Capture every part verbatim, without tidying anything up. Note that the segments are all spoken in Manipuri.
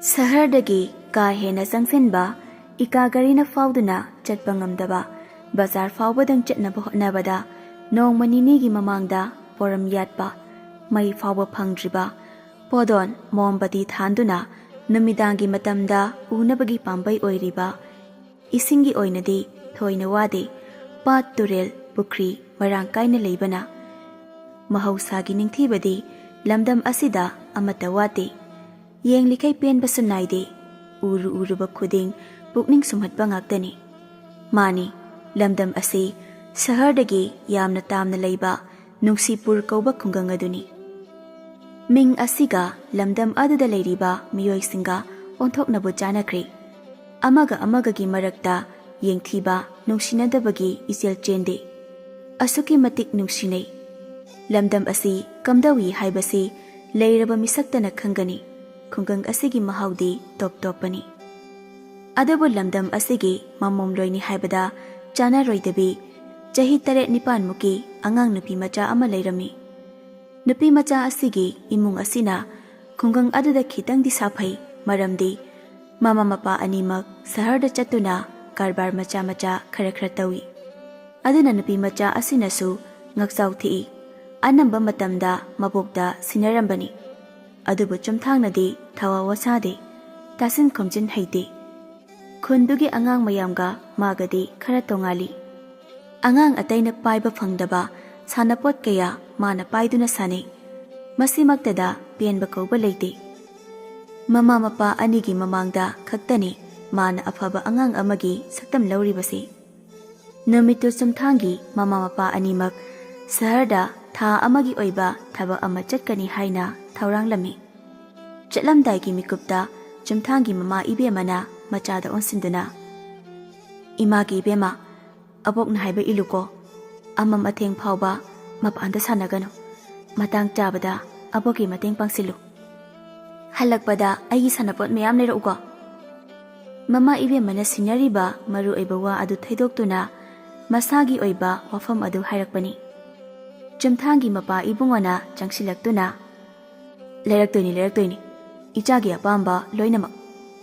ꯁꯍꯔꯗꯒꯤ ꯀꯥ ꯍꯦꯟꯅ ꯆꯪꯁꯤꯟꯕ, ꯏꯀꯥ ꯒꯥꯔꯤꯅ ꯐꯥꯎꯗꯨꯅ ꯆꯠꯄ ꯉꯝꯗꯕ, ꯕꯖꯥꯔ ꯐꯥꯎꯕꯗꯪ ꯆꯠꯅꯕ ꯍꯣꯠꯅꯕꯗ ꯅꯣꯡꯃ ꯅꯤꯅꯤꯒꯤ ꯃꯃꯥꯡꯗ ꯄꯣꯔꯝ ꯌꯥꯠꯄ, ꯃꯩ ꯐꯥꯎꯕ ꯐꯪꯗ꯭ꯔꯤꯕ, ꯄꯣꯗꯣꯟ ꯃꯣꯝꯕꯇꯤ ꯊꯥꯟꯗꯨꯅ ꯅꯨꯃꯤꯗꯥꯡꯒꯤ ꯃꯇꯝꯗ ꯎꯅꯕꯒꯤ ꯄꯥꯝꯕꯩ ꯑꯣꯏꯔꯤꯕ, ꯏꯁꯤꯡꯒꯤ ꯑꯣꯏꯅꯗꯤ ꯊꯣꯏꯅ ꯋꯥꯗꯦ꯫ ꯄꯥꯠ, ꯇꯨꯔꯦꯜ, ꯄꯨꯈ꯭ꯔꯤ ꯃꯔꯥꯡ ꯀꯥꯏꯅ ꯂꯩꯕꯅ ꯃꯍꯧꯁꯥꯒꯤ ꯅꯤꯡꯊꯤꯕꯗꯤ ꯂꯝꯗꯝ ꯑꯁꯤꯗ ꯑꯃꯠꯇ ꯋꯥꯠꯇꯦ꯫ ꯌꯦꯡꯂꯤꯈꯩ ꯄꯦꯟꯕꯁꯨ ꯅꯥꯏꯗꯦ꯫ ꯎꯔꯨ ꯎꯔꯨꯕ ꯈꯨꯗꯤꯡ ꯄꯨꯛꯅꯤꯡ ꯁꯨꯝꯍꯠꯄ ꯉꯥꯛꯇꯅꯤ꯫ ꯃꯥꯅꯤ, ꯂꯝꯗꯝ ꯑꯁꯤ ꯁꯍꯔꯗꯒꯤ ꯌꯥꯝꯅ ꯇꯥꯝꯅ ꯂꯩꯕ ꯅꯨꯡꯁꯤꯄꯨꯔ ꯀꯧꯕ ꯈꯨꯡꯒꯪ ꯑꯗꯨꯅꯤ꯫ ꯃꯤꯡ ꯑꯁꯤꯒ ꯂꯝꯗꯝ ꯑꯗꯨꯗ ꯂꯩꯔꯤꯕ ꯃꯤꯑꯣꯏꯁꯤꯡꯒ ꯑꯣꯟꯊꯣꯛꯅꯕꯨ ꯆꯥꯅꯈ꯭ꯔꯦ꯫ ꯑꯃꯒ ꯑꯃꯒꯒꯤ ꯃꯔꯛꯇ ꯌꯦꯡꯊꯤꯕ, ꯅꯨꯡꯁꯤꯅꯗꯕꯒꯤ ꯏꯆꯦꯜ ꯆꯦꯟꯗꯦ꯫ ꯑꯁꯨꯛꯀꯤ ꯃꯇꯤꯛ ꯅꯨꯡꯁꯤꯅꯩ꯫ ꯂꯝꯗꯝ ꯑꯁꯤ ꯀꯝꯗꯧꯏ ꯍꯥꯏꯕꯁꯤ ꯂꯩꯔꯕ ꯃꯤꯁꯛꯇꯅ ꯈꯪꯒꯅꯤ꯫ ꯈꯨꯡꯒꯪ ꯑꯁꯤꯒꯤ ꯃꯍꯥꯎꯗꯤ ꯇꯣꯞ ꯇꯣꯞꯄꯅꯤ꯫ ꯑꯗꯨꯕꯨ ꯂꯝꯗꯝ ꯑꯁꯤꯒꯤ ꯃꯃꯣꯝꯂꯣꯏꯅꯤ ꯍꯥꯏꯕꯗ ꯆꯥꯅꯔꯣꯏꯗꯕꯤ ꯆꯍꯤ ꯇꯔꯦꯠ ꯅꯤꯄꯥꯟꯃꯨꯛꯀꯤ ꯑꯉꯥꯡ ꯅꯨꯄꯤ ꯃꯆꯥ ꯑꯃ ꯂꯩꯔꯝꯃꯤ꯫ ꯅꯨꯄꯤ ꯃꯆꯥ ꯑꯁꯤꯒꯤ ꯏꯃꯨꯡ ꯑꯁꯤꯅ ꯈꯨꯡꯒꯪ ꯑꯗꯨꯗ ꯈꯤꯇꯪꯗꯤ ꯁꯥꯐꯩ, ꯃꯔꯝꯗꯤ ꯃꯃꯥ ꯃꯄꯥ ꯑꯅꯤꯃꯛ ꯁꯍꯔꯗ ꯆꯠꯇꯨꯅ ꯀꯔꯕꯥꯔ ꯃꯆꯥ ꯃꯆꯥ ꯈꯔ ꯈꯔ ꯇꯧꯏ꯫ ꯑꯗꯨꯅ ꯅꯨꯄꯤ ꯃꯆꯥ ꯑꯁꯤꯅꯁꯨ ꯉꯛꯆꯥꯎ ꯊꯤꯛꯏ꯫ ꯑꯅꯝꯕ ꯃꯇꯝꯗ ꯃꯕꯣꯛꯇ ꯁꯤꯟꯅꯔꯝꯕꯅꯤ꯫ ꯑꯗꯨꯕꯨ ꯆꯨꯝꯊꯥꯡꯅꯗꯤ ꯊꯋꯥ ꯋꯥꯁꯥꯗꯦ꯫ ꯇꯥꯁꯤꯟ ꯈꯣꯝꯖꯤꯟ ꯍꯩꯇꯦ꯫ ꯈꯨꯟꯗꯨꯒꯤ ꯑꯉꯥꯡ ꯃꯌꯥꯝꯒ ꯃꯥꯒꯗꯤ ꯈꯔ ꯇꯣꯉꯥꯜꯂꯤ꯫ ꯑꯉꯥꯡ ꯑꯇꯩꯅ ꯄꯥꯏꯕ ꯐꯪꯗꯕ ꯁꯥꯟꯅꯄꯣꯠ ꯀꯌꯥ ꯃꯥꯅ ꯄꯥꯏꯗꯨꯅ ꯁꯥꯟꯅꯩ꯫ ꯃꯁꯤꯃꯛꯇꯗ ꯄꯦꯟꯕ ꯀꯧꯕ ꯂꯩꯇꯦ꯫ ꯃꯃꯥ ꯃꯄꯥ ꯑꯅꯤꯒꯤ ꯃꯃꯥꯡꯗ ꯈꯛꯇꯅꯤ ꯃꯥꯅ ꯑꯐꯕ ꯑꯉꯥꯡ ꯑꯃꯒꯤ ꯁꯛꯇꯝ ꯂꯧꯔꯤꯕꯁꯤ꯫ ꯅꯨꯃꯤꯠꯇꯨ ꯆꯨꯝꯊꯥꯡꯒꯤ ꯃꯃꯥ ꯃꯄꯥ ꯑꯅꯤꯃꯛ ꯁꯍꯔꯗ ꯊꯥ ꯑꯃꯒꯤ ꯑꯣꯏꯕ ꯊꯕꯛ ꯑꯃ ꯆꯠꯀꯅꯤ ꯍꯥꯏꯅ ꯊꯧꯔꯥꯡꯂꯝꯃꯤ꯫ ꯆꯠꯂꯝꯗꯥꯏꯒꯤ ꯃꯤꯀꯨꯞꯇ ꯆꯨꯝꯊꯥꯡꯒꯤ ꯃꯃꯥ ꯏꯕꯦꯝꯃꯅ ꯃꯆꯥꯗ ꯑꯣꯟꯁꯤꯟꯗꯨꯅ, "ꯏꯃꯥꯒꯤ ꯏꯕꯦꯝꯃ, ꯑꯕꯣꯛꯅ ꯍꯥꯏꯕ ꯏꯜꯂꯨꯀꯣ꯫ ꯑꯃꯝ ꯑꯊꯦꯡ ꯐꯥꯎꯕ ꯃꯄꯥꯟꯗ ꯁꯥꯟꯅꯒꯅꯨ꯫ ꯃꯇꯥꯡ ꯆꯥꯕꯗ ꯑꯕꯣꯛꯀꯤ ꯃꯇꯦꯡ ꯄꯥꯡꯁꯤꯜꯂꯨ꯫ ꯍꯜꯂꯛꯄꯗ ꯑꯩꯒꯤ ꯁꯥꯟꯅꯄꯣꯠ ꯃꯌꯥꯝ ꯂꯩꯔꯛꯎꯀꯣ꯫" ꯃꯃꯥ ꯏꯕꯦꯝꯃꯅ ꯁꯤꯟꯅꯔꯤꯕ ꯃꯔꯨ ꯑꯣꯏꯕ ꯋꯥ ꯑꯗꯨ ꯊꯩꯗꯣꯛꯇꯨꯅ ꯃꯁꯥꯒꯤ ꯑꯣꯏꯕ ꯋꯥꯐꯝ ꯑꯗꯨ ꯍꯥꯏꯔꯛꯄꯅꯤ꯫ ꯆꯨꯝꯊꯥꯡꯒꯤ ꯃꯄꯥ ꯏꯕꯨꯡꯉꯣꯅ ꯆꯪꯁꯤꯜꯂꯛꯇꯨꯅ, "ꯂꯩꯔꯛꯇꯣꯏꯅꯤ, ꯂꯩꯔꯛꯇꯣꯏꯅꯤ꯫ ꯏꯆꯥꯒꯤ ꯑꯄꯥꯝꯕ ꯂꯣꯏꯅꯃꯛ꯫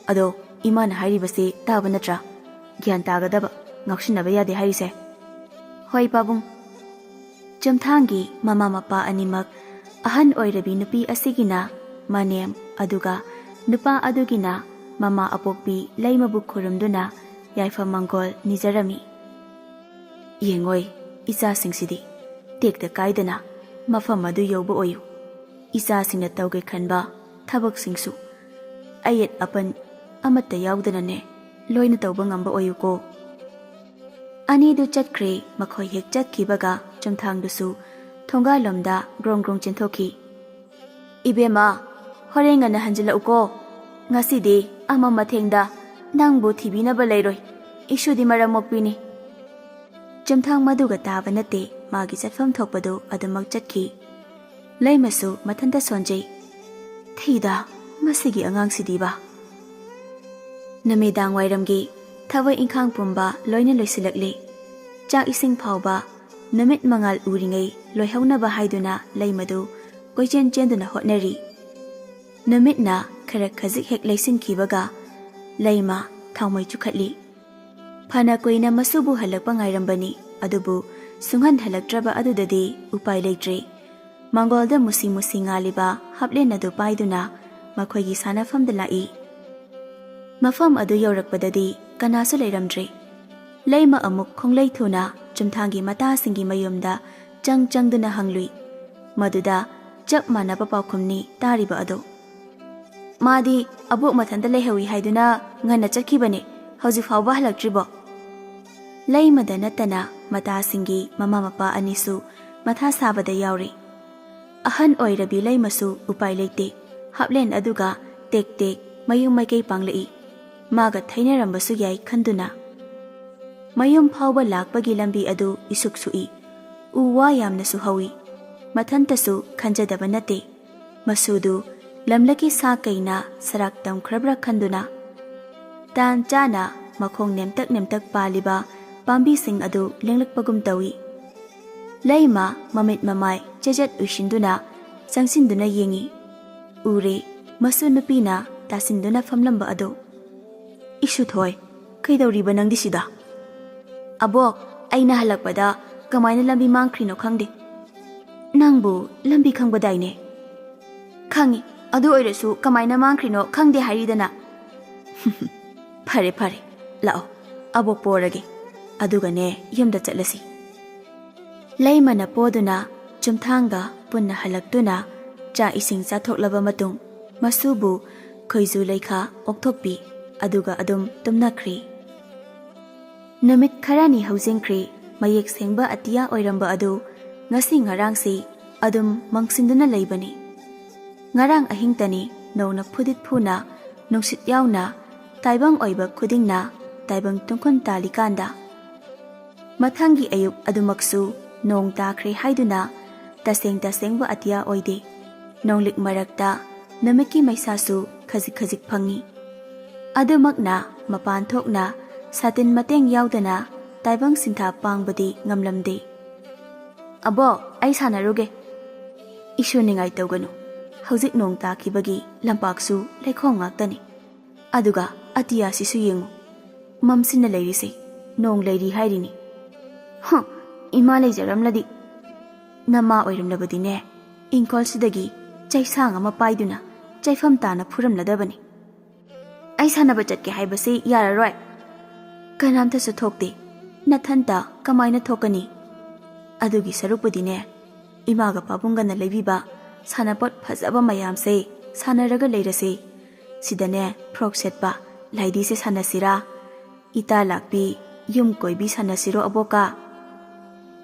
ꯑꯗꯣ, ꯏꯃꯥꯅ ꯍꯥꯏꯔꯤꯕꯁꯤ ꯇꯥꯕ ꯅꯠꯇ꯭ꯔꯥ? ꯒ꯭ꯌꯥꯟ ꯇꯥꯒꯗꯕ, ꯉꯥꯎꯁꯤꯟꯅꯕ ꯌꯥꯗꯦ ꯍꯥꯏꯔꯤꯁꯦ꯫ ꯍꯣꯏ, ꯄꯥꯕꯨꯡ꯫ ꯆꯨꯝꯊꯥꯡꯒꯤ ꯃꯃꯥ ꯃꯄꯥ ꯑꯅꯤꯃꯛ ꯑꯍꯟ ꯑꯣꯏꯔꯕꯤ ꯅꯨꯄꯤ ꯑꯁꯤꯒꯤꯅ ꯃꯅꯦꯝ, ꯑꯗꯨꯒ ꯅꯨꯄꯥ ꯑꯗꯨꯒꯤꯅ ꯃꯃꯥ ꯑꯄꯣꯛꯄꯤ ꯂꯩꯃꯕꯨ ꯈꯨꯔꯨꯝꯗꯨꯅ ꯌꯥꯏꯐ ꯃꯪꯒꯣꯜ ꯅꯤꯖꯔꯝꯃꯤ꯫ "ꯌꯦꯡꯉꯣꯏ, ꯏꯆꯥꯁꯤꯡꯁꯤꯗꯤ ꯇꯦꯛꯇ ꯀꯥꯏꯗꯅ ꯃꯐꯝ ꯑꯗꯨ ꯌꯧꯕ ꯑꯣꯏꯌꯨ꯫ ꯏꯆꯥꯁꯤꯡꯅ ꯇꯧꯒꯦ ꯈꯟꯕ ꯊꯕꯛꯁꯤꯡꯁꯨ ꯑꯌꯦꯠ ꯑꯄꯟ ꯑꯃꯠꯇ ꯌꯥꯎꯗꯅꯅꯦ ꯂꯣꯏꯅ ꯇꯧꯕ ꯉꯝꯕ ꯑꯣꯏꯌꯨꯀꯣ꯫" ꯑꯅꯤꯗꯨ ꯆꯠꯈ꯭ꯔꯦ꯫ ꯃꯈꯣꯏ ꯍꯦꯛ ꯆꯠꯈꯤꯕꯒ ꯆꯨꯝꯊꯥꯡꯗꯨꯁꯨ ꯊꯣꯡꯒꯥꯜꯂꯣꯝꯗ ꯒ꯭ꯔꯣꯡ ꯒ꯭ꯔꯣꯡ ꯆꯦꯟꯊꯣꯛꯈꯤ꯫ "ꯏꯕꯦꯝꯃ, ꯍꯣꯔꯦꯟ ꯉꯟꯅ ꯍꯟꯖꯤꯜꯂꯛꯎꯀꯣ꯫ ꯉꯁꯤꯗꯤ ꯑꯃꯝ ꯑꯊꯦꯡꯗ ꯅꯪꯕꯨ ꯊꯤꯕꯤꯅꯕ ꯂꯩꯔꯣꯏ꯫ ꯏꯁꯨꯗꯤ ꯃꯔꯝ ꯃꯣꯛꯄꯤꯅꯤ꯫" ꯆꯨꯝꯊꯥꯡ ꯃꯗꯨꯒ ꯇꯥꯕ ꯅꯠꯇꯦ, ꯃꯥꯒꯤ ꯆꯠꯐꯝ ꯊꯣꯛꯄꯗꯨ ꯑꯗꯨꯃꯛ ꯆꯠꯈꯤ꯫ ꯂꯩꯃꯁꯨ ꯃꯊꯟꯇ ꯁꯣꯟꯖꯩ꯫ "ꯊꯤꯗ, ꯃꯁꯤꯒꯤ ꯑꯉꯥꯡꯁꯤꯗꯤꯕ꯫" ꯅꯨꯃꯤꯗꯥꯡ ꯋꯥꯏꯔꯝꯒꯤ ꯊꯕꯛ ꯏꯪꯈꯥꯡ ꯄꯨꯝꯕ ꯂꯣꯏꯅ ꯂꯣꯏꯁꯤꯜꯂꯛꯂꯦ꯫ ꯆꯥꯛ ꯏꯁꯤꯡ ꯐꯥꯎꯕ ꯅꯨꯃꯤꯠ ꯃꯉꯥꯜ ꯎꯔꯤꯉꯩ ꯂꯣꯏꯍꯧꯅꯕ ꯍꯥꯏꯗꯨꯅ ꯂꯩꯃꯗꯨ ꯀꯣꯏꯆꯦꯟ ꯆꯦꯟꯗꯨꯅ ꯍꯣꯠꯅꯔꯤ꯫ ꯅꯨꯃꯤꯠꯅ ꯈꯔ ꯈꯖꯤꯛ ꯍꯦꯛ ꯂꯩꯁꯤꯟꯈꯤꯕꯒ ꯂꯩꯃ ꯊꯥꯎꯃꯩ ꯆꯨꯈꯠꯂꯤ꯫ ꯐꯅ ꯀꯨꯏꯅ ꯃꯁꯨꯕꯨ ꯍꯜꯂꯛꯄ ꯉꯥꯏꯔꯝꯕꯅꯤ, ꯑꯗꯨꯕꯨ ꯁꯨꯡꯍꯟ ꯍꯜꯂꯛꯇ꯭ꯔꯕ ꯑꯗꯨꯗꯗꯤ ꯎꯄꯥꯏ ꯂꯩꯇ꯭ꯔꯦ꯫ ꯃꯪꯒꯣꯜꯗ ꯃꯨꯁꯤ ꯃꯨꯁꯤ ꯉꯥꯜꯂꯤꯕ ꯍꯥꯞꯂꯦꯟ ꯑꯗꯨ ꯄꯥꯏꯗꯨꯅ ꯃꯈꯣꯏꯒꯤ ꯁꯥꯟꯅꯐꯝꯗ ꯂꯥꯛꯏ꯫ ꯃꯐꯝ ꯑꯗꯨ ꯌꯧꯔꯛꯄꯗꯗꯤ ꯀꯅꯥꯁꯨ ꯂꯩꯔꯝꯗ꯭ꯔꯦ꯫ ꯂꯩꯃ ꯑꯃꯨꯛ ꯈꯣꯡꯂꯩ ꯊꯨꯅ ꯆꯨꯝꯊꯥꯡꯒꯤ ꯃꯇꯥꯁꯤꯡꯒꯤ ꯃꯌꯨꯝꯗ ꯆꯪ ꯆꯪꯗꯨꯅ ꯍꯪꯂꯨꯏ꯫ ꯃꯗꯨꯗ ꯆꯞ ꯃꯥꯟꯅꯕ ꯄꯥꯎꯈꯨꯝꯅꯤ ꯇꯥꯔꯤꯕ ꯑꯗꯨ꯫ "ꯃꯥꯗꯤ ꯑꯕꯣꯛ ꯃꯊꯟꯇ ꯂꯩꯍꯧꯏ ꯍꯥꯏꯗꯨꯅ ꯉꯟꯅ ꯆꯠꯈꯤꯕꯅꯦ, ꯍꯧꯖꯤꯛ ꯐꯥꯎꯕ ꯍꯜꯂꯛꯇ꯭ꯔꯤꯕꯣ?" ꯂꯩꯃꯗ ꯅꯠꯇꯅ ꯃꯇꯥꯁꯤꯡꯒꯤ ꯃꯃꯥ ꯃꯄꯥ ꯑꯅꯤꯁꯨ ꯃꯊꯥ ꯁꯥꯕꯗ ꯌꯥꯎꯔꯤ꯫ ꯑꯍꯟ ꯑꯣꯏꯔꯕꯤ ꯂꯩꯃꯁꯨ ꯎꯄꯥꯏ ꯂꯩꯇꯦ, ꯍꯥꯞꯂꯦꯟ ꯑꯗꯨꯒ ꯇꯦꯛ ꯇꯦꯛ ꯃꯌꯨꯝ ꯃꯥꯏꯀꯩ ꯄꯥꯡꯂꯛꯏ꯫ ꯃꯥꯒ ꯊꯩꯅꯔꯝꯕꯁꯨ ꯌꯥꯏ ꯈꯟꯗꯨꯅ꯫ ꯃꯌꯨꯝ ꯐꯥꯎꯕ ꯂꯥꯛꯄꯒꯤ ꯂꯝꯕꯤ ꯑꯗꯨ ꯏꯁꯨꯛ ꯁꯨꯛꯏ꯫ ꯎ ꯋꯥ ꯌꯥꯝꯅꯁꯨ ꯍꯧꯏ꯫ ꯃꯊꯟꯇꯁꯨ ꯈꯟꯖꯗꯕ ꯅꯠꯇꯦ꯫ ꯃꯁꯨꯗꯨ ꯂꯝꯂꯛꯀꯤ ꯁꯥ ꯀꯩꯅ ꯁꯔꯥꯛ ꯇꯝꯈ꯭ꯔꯕ꯭ꯔꯥ ꯈꯟꯗꯨꯅ꯫ ꯇꯥꯟ ꯆꯥꯅ ꯃꯈꯣꯡ ꯅꯦꯝꯇꯛ ꯅꯦꯝꯇꯛ ꯄꯥꯜꯂꯤꯕ ꯄꯥꯝꯕꯤꯁꯤꯡ ꯑꯗꯨ ꯂꯦꯡꯂꯛꯄꯒꯨꯝ ꯇꯧꯏ꯫ ꯂꯩꯃ ꯃꯃꯤꯠ ꯃꯃꯥꯏ ꯆꯦꯖꯠ ꯎꯏꯁꯤꯟꯗꯨꯅ ꯆꯪꯁꯤꯟꯗꯨꯅ ꯌꯦꯡꯏ꯫ ꯎꯔꯦ, ꯃꯁꯨ ꯅꯨꯄꯤꯅ ꯇꯥꯁꯤꯟꯗꯨꯅ ꯐꯝꯂꯝꯕ ꯑꯗꯨ꯫ "ꯏꯁꯨꯊꯣꯏ, ꯀꯩꯗꯧꯔꯤꯕ ꯅꯪꯗꯤ ꯁꯤꯗ?" "ꯑꯕꯣꯛ, ꯑꯩꯅ ꯍꯜꯂꯛꯄꯗ ꯀꯃꯥꯏꯅ ꯂꯝꯕꯤ ꯃꯥꯡꯈ꯭ꯔꯤꯅꯣ ꯈꯪꯗꯦ꯫" "ꯅꯪꯕꯨ ꯂꯝꯕꯤ ꯈꯪꯕꯗꯥꯏꯅꯦ?" "ꯈꯪꯉꯤ, ꯑꯗꯨ ꯑꯣꯏꯔꯁꯨ ꯀꯃꯥꯏꯅ ꯃꯥꯡꯈ꯭ꯔꯤꯅꯣ ꯈꯪꯗꯦ ꯍꯥꯏꯔꯤꯗꯅ꯫" "ꯐꯔꯦ ꯐꯔꯦ, ꯂꯥꯛꯑꯣ, ꯑꯕꯣꯛ ꯄꯣꯔꯒꯦ, ꯑꯗꯨꯒꯅꯦ ꯌꯨꯝꯗ ꯆꯠꯂꯁꯤ꯫" ꯂꯩꯃꯅ ꯄꯣꯗꯨꯅ ꯆꯨꯝꯊꯥꯡꯒ ꯄꯨꯟꯅ ꯍꯜꯂꯛꯇꯨꯅ ꯆꯥꯛ ꯏꯁꯤꯡ ꯆꯥꯊꯣꯛꯂꯕ ꯃꯇꯨꯡ, ꯃꯁꯨꯕꯨ ꯈꯣꯏꯖꯨ ꯂꯩꯈꯥ ꯑꯣꯛꯊꯣꯛꯄꯤ, ꯑꯗꯨꯒ ꯑꯗꯨꯝ ꯇꯨꯝꯅꯈ꯭ꯔꯤ꯫ ꯅꯨꯃꯤꯠ ꯈꯔꯅꯤ ꯍꯧꯖꯤꯟꯈ꯭ꯔꯤ꯫ ꯃꯌꯦꯛ ꯁꯦꯡꯕ ꯑꯇꯤꯌꯥ ꯑꯣꯏꯔꯝꯕ ꯑꯗꯨ ꯉꯁꯤ ꯉꯔꯥꯡꯁꯤ ꯑꯗꯨꯝ ꯃꯪꯁꯤꯟꯗꯨꯅ ꯂꯩꯕꯅꯤ꯫ ꯉꯔꯥꯡ ꯑꯍꯤꯡꯇꯅꯤ ꯅꯣꯡꯅ ꯐꯨꯗꯤꯠ ꯐꯨꯅ, ꯅꯨꯡꯁꯤꯠ ꯌꯥꯎꯅ, ꯇꯥꯏꯕꯪ ꯑꯣꯏꯕ ꯈꯨꯗꯤꯡꯅ ꯇꯥꯏꯕꯪ ꯇꯨꯡꯈꯨꯟ ꯇꯥꯜꯂꯤꯀꯥꯟꯗ꯫ ꯃꯊꯪꯒꯤ ꯑꯌꯨꯛ ꯑꯗꯨꯃꯛꯁꯨ ꯅꯣꯡ ꯇꯥꯈ꯭ꯔꯦ ꯍꯥꯏꯗꯨꯅ ꯇꯁꯦꯡ ꯇꯁꯦꯡꯕ ꯑꯇꯤꯌꯥ ꯑꯣꯏꯗꯦ꯫ ꯅꯣꯡꯂꯤꯛ ꯃꯔꯛꯇ ꯅꯨꯃꯤꯠꯀꯤ ꯃꯩꯁꯥꯁꯨ ꯈꯖꯤꯛ ꯈꯖꯤꯛ ꯐꯪꯉꯤ꯫ ꯑꯗꯨꯃꯛꯅ ꯃꯄꯥꯟ ꯊꯣꯛꯅ ꯁꯥꯇꯤꯟ ꯃꯇꯦꯡ ꯌꯥꯎꯗꯅ ꯇꯥꯏꯕꯪ ꯁꯤꯟꯊꯥ ꯄꯥꯡꯕꯗꯤ ꯉꯝꯂꯝꯗꯦ꯫ "ꯑꯕꯣꯛ, ꯑꯩ ꯁꯥꯟꯅꯔꯨꯒꯦ꯫" "ꯏꯁꯨ ꯅꯤꯡꯉꯥꯏ ꯇꯧꯒꯅꯨ, ꯍꯧꯖꯤꯛ ꯅꯣꯡ ꯇꯥꯈꯤꯕꯒꯤ ꯂꯝꯄꯥꯛꯁꯨ ꯂꯩꯈꯣꯝ ꯉꯥꯛꯇꯅꯤ꯫ ꯑꯗꯨꯒ ꯑꯇꯤꯌꯥꯁꯤꯁꯨ ꯌꯦꯡꯉꯨ, ꯃꯝꯁꯤꯟꯅ ꯂꯩꯔꯤꯁꯦ ꯅꯣꯡ ꯂꯩꯔꯤ ꯍꯥꯏꯔꯤꯅꯤ꯫" "ꯍꯨꯝ, ꯏꯃꯥ ꯂꯩꯖꯔꯝꯂꯗꯤ꯫" "ꯅꯃꯥ ꯑꯣꯏꯔꯝꯂꯕꯗꯤꯅꯦ, ꯏꯪꯈꯣꯜꯁꯤꯗꯒꯤ ꯆꯩꯁꯥꯡ ꯑꯃ ꯄꯥꯏꯗꯨꯅ ꯆꯩꯐꯝ ꯇꯥꯅ ꯐꯨꯔꯝꯂꯗꯕꯅꯤ꯫" "ꯑꯩ ꯁꯥꯟꯅꯕ ꯆꯠꯀꯦ ꯍꯥꯏꯕꯁꯤ ꯌꯥꯔꯔꯣꯏ꯫" "ꯀꯅꯥꯝꯇꯁꯨ ꯊꯣꯛꯇꯦ, ꯅꯊꯟꯇ ꯀꯃꯥꯏꯅ ꯊꯣꯛꯀꯅꯤ? ꯑꯗꯨꯒꯤ ꯁꯔꯨꯛꯄꯨꯗꯤꯅꯦ, ꯏꯃꯥꯒ ꯄꯥꯕꯨꯡꯒꯅ ꯂꯩꯕꯤꯕ ꯁꯥꯟꯅꯄꯣꯠ ꯐꯖꯕ ꯃꯌꯥꯝꯁꯦ ꯁꯥꯟꯅꯔꯒ ꯂꯩꯔꯁꯦ꯫ ꯁꯤꯗꯅꯦ ꯐ꯭ꯔꯣꯛ ꯁꯦꯠꯄ ꯂꯥꯏꯗꯤꯁꯦ ꯁꯥꯟꯅꯁꯤꯔꯥ? ꯏꯇꯥ ꯂꯥꯛꯄꯤ, ꯌꯨꯝ ꯀꯣꯏꯕꯤ ꯁꯥꯟꯅꯁꯤꯔꯣ ꯑꯕꯣꯛꯀ?"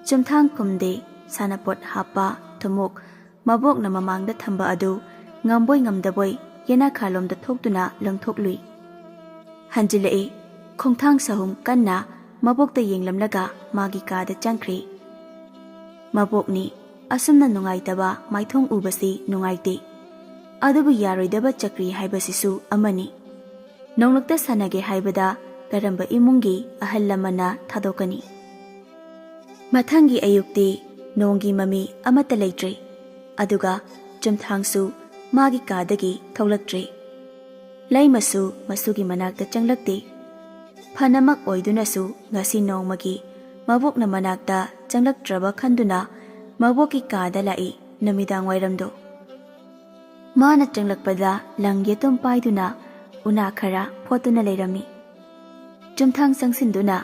ꯆꯨꯝꯊꯥꯡ ꯈꯨꯝꯗꯦ꯫ ꯁꯥꯟꯅꯄꯣꯠ ꯍꯥꯞꯄ ꯊꯨꯝꯃꯣꯛ ꯃꯕꯣꯛꯅ ꯃꯃꯥꯡꯗ ꯊꯝꯕ ꯑꯗꯨ ꯉꯝꯕꯣꯏ ꯉꯝꯗꯕꯣꯏ ꯌꯦꯅꯥꯈꯥꯂꯣꯝꯗ ꯊꯣꯛꯇꯨꯅ ꯂꯪꯊꯣꯛꯂꯨꯏ꯫ ꯍꯟꯖꯤꯜꯂꯛꯏ꯫ ꯈꯣꯡꯊꯥꯡ ꯁꯍꯨꯝ ꯀꯟꯅ ꯃꯕꯣꯛꯇ ꯌꯦꯡꯂꯝꯂꯒ ꯃꯥꯒꯤ ꯀꯥꯗ ꯆꯪꯈ꯭ꯔꯦ꯫ ꯃꯕꯣꯛꯅꯤ꯫ ꯑꯁꯨꯝꯅ ꯅꯨꯡꯉꯥꯏꯇꯕ ꯃꯥꯏꯊꯣꯡ ꯎꯕꯁꯤ ꯅꯨꯡꯉꯥꯏꯇꯦ꯫ ꯑꯗꯨꯕꯨ ꯌꯥꯔꯣꯏꯗꯕ ꯆꯀ꯭ꯔꯤ ꯍꯥꯏꯕꯁꯤꯁꯨ ꯑꯃꯅꯤ꯫ ꯅꯣꯡꯂꯛꯇ ꯁꯥꯟꯅꯒꯦ ꯍꯥꯏꯕꯗ ꯀꯔꯝꯕ ꯏꯃꯨꯡꯒꯤ ꯑꯍꯜ ꯂꯃꯟꯅ ꯊꯥꯗꯣꯛꯀꯅꯤ? ꯃꯊꯪꯒꯤ ꯑꯌꯨꯛꯇꯤ ꯅꯣꯡꯒꯤ ꯃꯃꯤ ꯑꯃꯠꯇ ꯂꯩꯇ꯭ꯔꯦ꯫ ꯑꯗꯨꯒ ꯆꯨꯝꯊꯥꯡꯁꯨ ꯃꯥꯒꯤ ꯀꯥꯗꯒꯤ ꯊꯣꯛꯂꯛꯇ꯭ꯔꯦ꯫ ꯂꯩꯃꯁꯨ ꯃꯁꯨꯒꯤ ꯃꯅꯥꯛꯇ ꯆꯪꯂꯛꯇꯦ꯫ ꯐꯅꯃꯛ ꯑꯣꯏꯗꯨꯅꯁꯨ ꯉꯁꯤ ꯅꯣꯡꯃꯒꯤ ꯃꯕꯣꯛꯅ ꯃꯅꯥꯛꯇ ꯆꯪꯂꯛꯇ꯭ꯔꯕ ꯈꯟꯗꯨꯅ ꯃꯕꯣꯛꯀꯤ ꯀꯥꯗ ꯂꯥꯛꯏ ꯅꯨꯃꯤꯗꯥꯡ ꯋꯥꯏꯔꯝꯗꯣ꯫ ꯃꯥꯅ ꯆꯪꯂꯛꯄꯗ ꯂꯪ ꯌꯦꯇꯨꯝ ꯄꯥꯏꯗꯨꯅ ꯎꯅꯥ ꯈꯔ ꯐꯣꯠꯇꯨꯅ ꯂꯩꯔꯝꯃꯤ꯫ ꯆꯨꯝꯊꯥꯡ ꯆꯪꯁꯤꯟꯗꯨꯅ,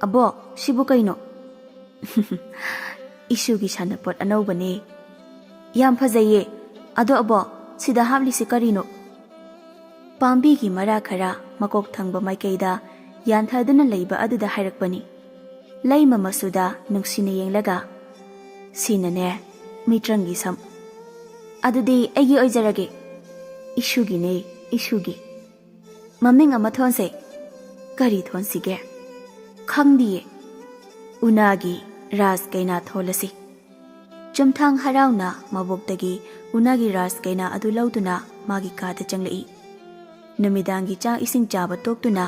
"ꯑꯕꯣꯛ, ꯁꯤꯕꯨ ꯀꯩꯅꯣ?" "ꯏꯁꯨꯒꯤ ꯁꯥꯟꯅꯄꯣꯠ ꯑꯅꯧꯕꯅꯦ꯫ ꯌꯥꯝ ꯐꯖꯩꯌꯦ꯫ ꯑꯗꯣ ꯑꯕꯣꯛ, ꯁꯤꯗ ꯍꯥꯞꯂꯤꯁꯤ ꯀꯔꯤꯅꯣ?" ꯄꯥꯝꯕꯤꯒꯤ ꯃꯔꯥ ꯈꯔ ꯃꯀꯣꯛ ꯊꯪꯕ ꯃꯥꯏꯀꯩꯗ ꯌꯥꯟꯊꯗꯨꯅ ꯂꯩꯕ ꯑꯗꯨꯗ ꯍꯥꯏꯔꯛꯄꯅꯤ꯫ ꯂꯩꯃ ꯃꯁꯨꯗ ꯅꯨꯡꯁꯤꯅ ꯌꯦꯡꯂꯒ, "ꯁꯤꯅꯅꯦ, ꯃꯤꯇ꯭ꯔꯪꯒꯤ ꯁꯝ꯫ ꯑꯗꯨꯗꯤ ꯑꯩꯒꯤ ꯑꯣꯏꯖꯔꯒꯦ꯫ ꯏꯁꯨꯒꯤꯅꯦ, ꯏꯁꯨꯒꯤ꯫ ꯃꯃꯤꯡ ꯑꯃ ꯊꯣꯟꯁꯦ꯫" "ꯀꯔꯤ ꯊꯣꯟꯁꯤꯒꯦ?" "ꯈꯪꯗꯤꯌꯦ꯫ ꯎꯅꯥꯒꯤ ꯔꯥꯖ ꯀꯩꯅꯥ ꯊꯣꯜꯂꯁꯤ꯫" ꯆꯨꯝꯊꯥꯡ ꯍꯔꯥꯎꯅ ꯃꯕꯣꯛꯇꯒꯤ ꯎꯅꯥꯒꯤ ꯔꯥꯖ ꯀꯩꯅꯥ ꯑꯗꯨ ꯂꯧꯗꯨꯅ ꯃꯥꯒꯤ ꯀꯥꯗ ꯆꯪꯂꯛꯏ꯫ ꯅꯨꯃꯤꯗꯥꯡꯒꯤ ꯆꯥꯛ ꯏꯁꯤꯡ ꯆꯥꯕ ꯇꯣꯛꯇꯨꯅ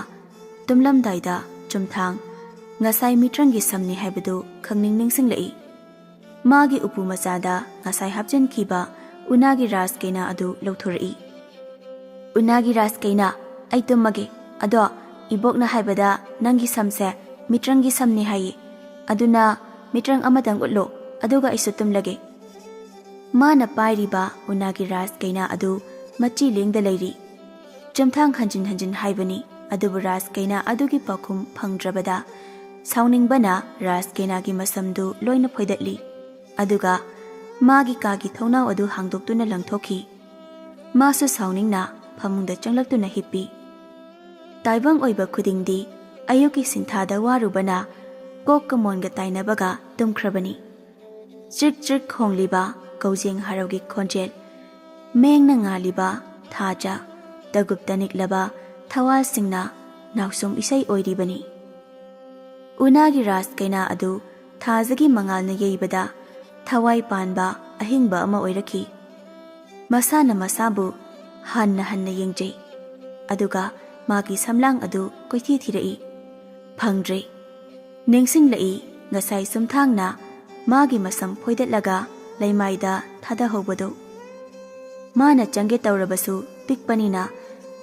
ꯇꯨꯝꯂꯝꯗꯥꯏꯗ ꯆꯨꯝꯊꯥꯡ ꯉꯁꯥꯏ ꯃꯤꯇ꯭ꯔꯪꯒꯤ ꯁꯝꯅꯤ ꯍꯥꯏꯕꯗꯨ ꯈꯪꯅꯤꯡ ꯅꯤꯡꯁꯤꯡꯂꯛꯏ꯫ ꯃꯥꯒꯤ ꯎꯄꯨ ꯃꯆꯥꯗ ꯉꯁꯥꯏ ꯍꯥꯞꯆꯤꯟꯈꯤꯕ ꯎꯅꯥꯒꯤ ꯔꯥꯖ ꯀꯩꯅꯥ ꯑꯗꯨ ꯂꯧꯊꯣꯔꯛꯏ꯫ "ꯎꯅꯥꯒꯤ ꯔꯥꯖ ꯀꯩꯅꯥ, ꯑꯩ ꯇꯨꯝꯃꯒꯦ꯫ ꯑꯗꯣ ꯏꯕꯣꯛꯅ ꯍꯥꯏꯕꯗ ꯅꯪꯒꯤ ꯁꯝꯁꯦ ꯃꯤꯇ꯭ꯔꯪꯒꯤ ꯁꯝꯅꯤ ꯍꯥꯏꯌꯦ꯫ ꯑꯗꯨꯅ ꯃꯤꯇ꯭ꯔꯪ ꯑꯃꯇꯪ ꯎꯠꯂꯣ, ꯑꯗꯨꯒ ꯑꯩꯁꯨ ꯇꯨꯝꯂꯒꯦ꯫" ꯃꯥꯅ ꯄꯥꯏꯔꯤꯕ ꯎꯅꯥꯒꯤ ꯔꯥꯖ ꯀꯩꯅꯥ ꯑꯗꯨ ꯃꯆꯤ ꯂꯦꯡꯗ ꯂꯩꯔꯤ꯫ ꯆꯨꯝꯊꯥꯡ ꯍꯟꯖꯤꯟ ꯍꯟꯖꯤꯟ ꯍꯥꯏꯕꯅꯤ, ꯑꯗꯨꯕꯨ ꯔꯥꯖ ꯀꯩꯅꯥ ꯑꯗꯨꯒꯤ ꯄꯥꯎꯈꯨꯝ ꯐꯪꯗ꯭ꯔꯕꯗ ꯁꯥꯎꯅꯤꯡꯕꯅ ꯔꯥꯖ ꯀꯩꯅꯥꯒꯤ ꯃꯁꯝꯗꯨ ꯂꯣꯏꯅ ꯐꯣꯏꯗꯠꯂꯤ꯫ ꯑꯗꯨꯒ ꯃꯥꯒꯤ ꯀꯥꯒꯤ ꯊꯣꯡꯅꯥꯎ ꯑꯗꯨ ꯍꯥꯡꯗꯣꯛꯇꯨꯅ ꯂꯪꯊꯣꯛꯈꯤ꯫ ꯃꯥꯁꯨ ꯁꯥꯎꯅꯤꯡꯅ ꯐꯃꯨꯡꯗ ꯆꯪꯂꯛꯇꯨꯅ ꯍꯤꯞꯄꯤ꯫ ꯇꯥꯏꯕꯪ ꯑꯣꯏꯕ ꯈꯨꯗꯤꯡꯗꯤ ꯑꯌꯨꯛꯀꯤ ꯁꯤꯟꯊꯥꯗ ꯋꯥꯔꯨꯕꯅ ꯀꯣꯛꯀ ꯃꯣꯟꯒ ꯇꯥꯏꯅꯕꯒ ꯇꯨꯝꯈ꯭ꯔꯕꯅꯤ꯫ ꯆ꯭ꯔꯤꯛ ꯆ꯭ꯔꯤꯛ ꯈꯣꯡꯂꯤꯕ ꯀꯧꯖꯦꯡ ꯍꯔꯥꯎꯒꯤ ꯈꯣꯟꯖꯦꯜ, ꯃꯦꯡꯅ ꯉꯥꯜꯂꯤꯕ ꯊꯥꯖ, ꯇꯒꯨꯞꯇ ꯅꯤꯛꯂꯕ ꯊꯋꯥꯜꯁꯤꯡꯅ ꯅꯥꯎꯁꯨꯝ ꯏꯁꯩ ꯑꯣꯏꯔꯤꯕꯅꯤ꯫ ꯎꯅꯥꯒꯤ ꯔꯥꯖ ꯀꯩꯅꯥ ꯑꯗꯨ ꯊꯥꯖꯒꯤ ꯃꯉꯥꯜꯅ ꯌꯩꯕꯗ ꯊꯋꯥꯏ ꯄꯥꯟꯕ ꯑꯍꯤꯡꯕ ꯑꯃ ꯑꯣꯏꯔꯛꯈꯤ꯫ ꯃꯁꯥꯅ ꯃꯁꯥꯕꯨ ꯍꯟꯅ ꯍꯟꯅ ꯌꯦꯡꯖꯩ, ꯑꯗꯨꯒ ꯃꯥꯒꯤ ꯁꯝꯂꯥꯡ ꯑꯗꯨ ꯀꯣꯏꯊꯤ ꯊꯤꯔꯛꯏ꯫ ꯐꯪꯗ꯭ꯔꯦ꯫ ꯅꯤꯡꯁꯤꯡꯂꯛꯏ ꯉꯁꯥꯏ ꯆꯨꯝꯊꯥꯡꯅ ꯃꯥꯒꯤ ꯃꯁꯝ ꯐꯣꯏꯗꯠꯂꯒ ꯂꯩꯃꯥꯏꯗ ꯊꯥꯗꯍꯧꯕꯗꯨ꯫ ꯃꯥꯅ ꯆꯪꯒꯦ ꯇꯧꯔꯕꯁꯨ ꯄꯤꯛꯄꯅꯤꯅ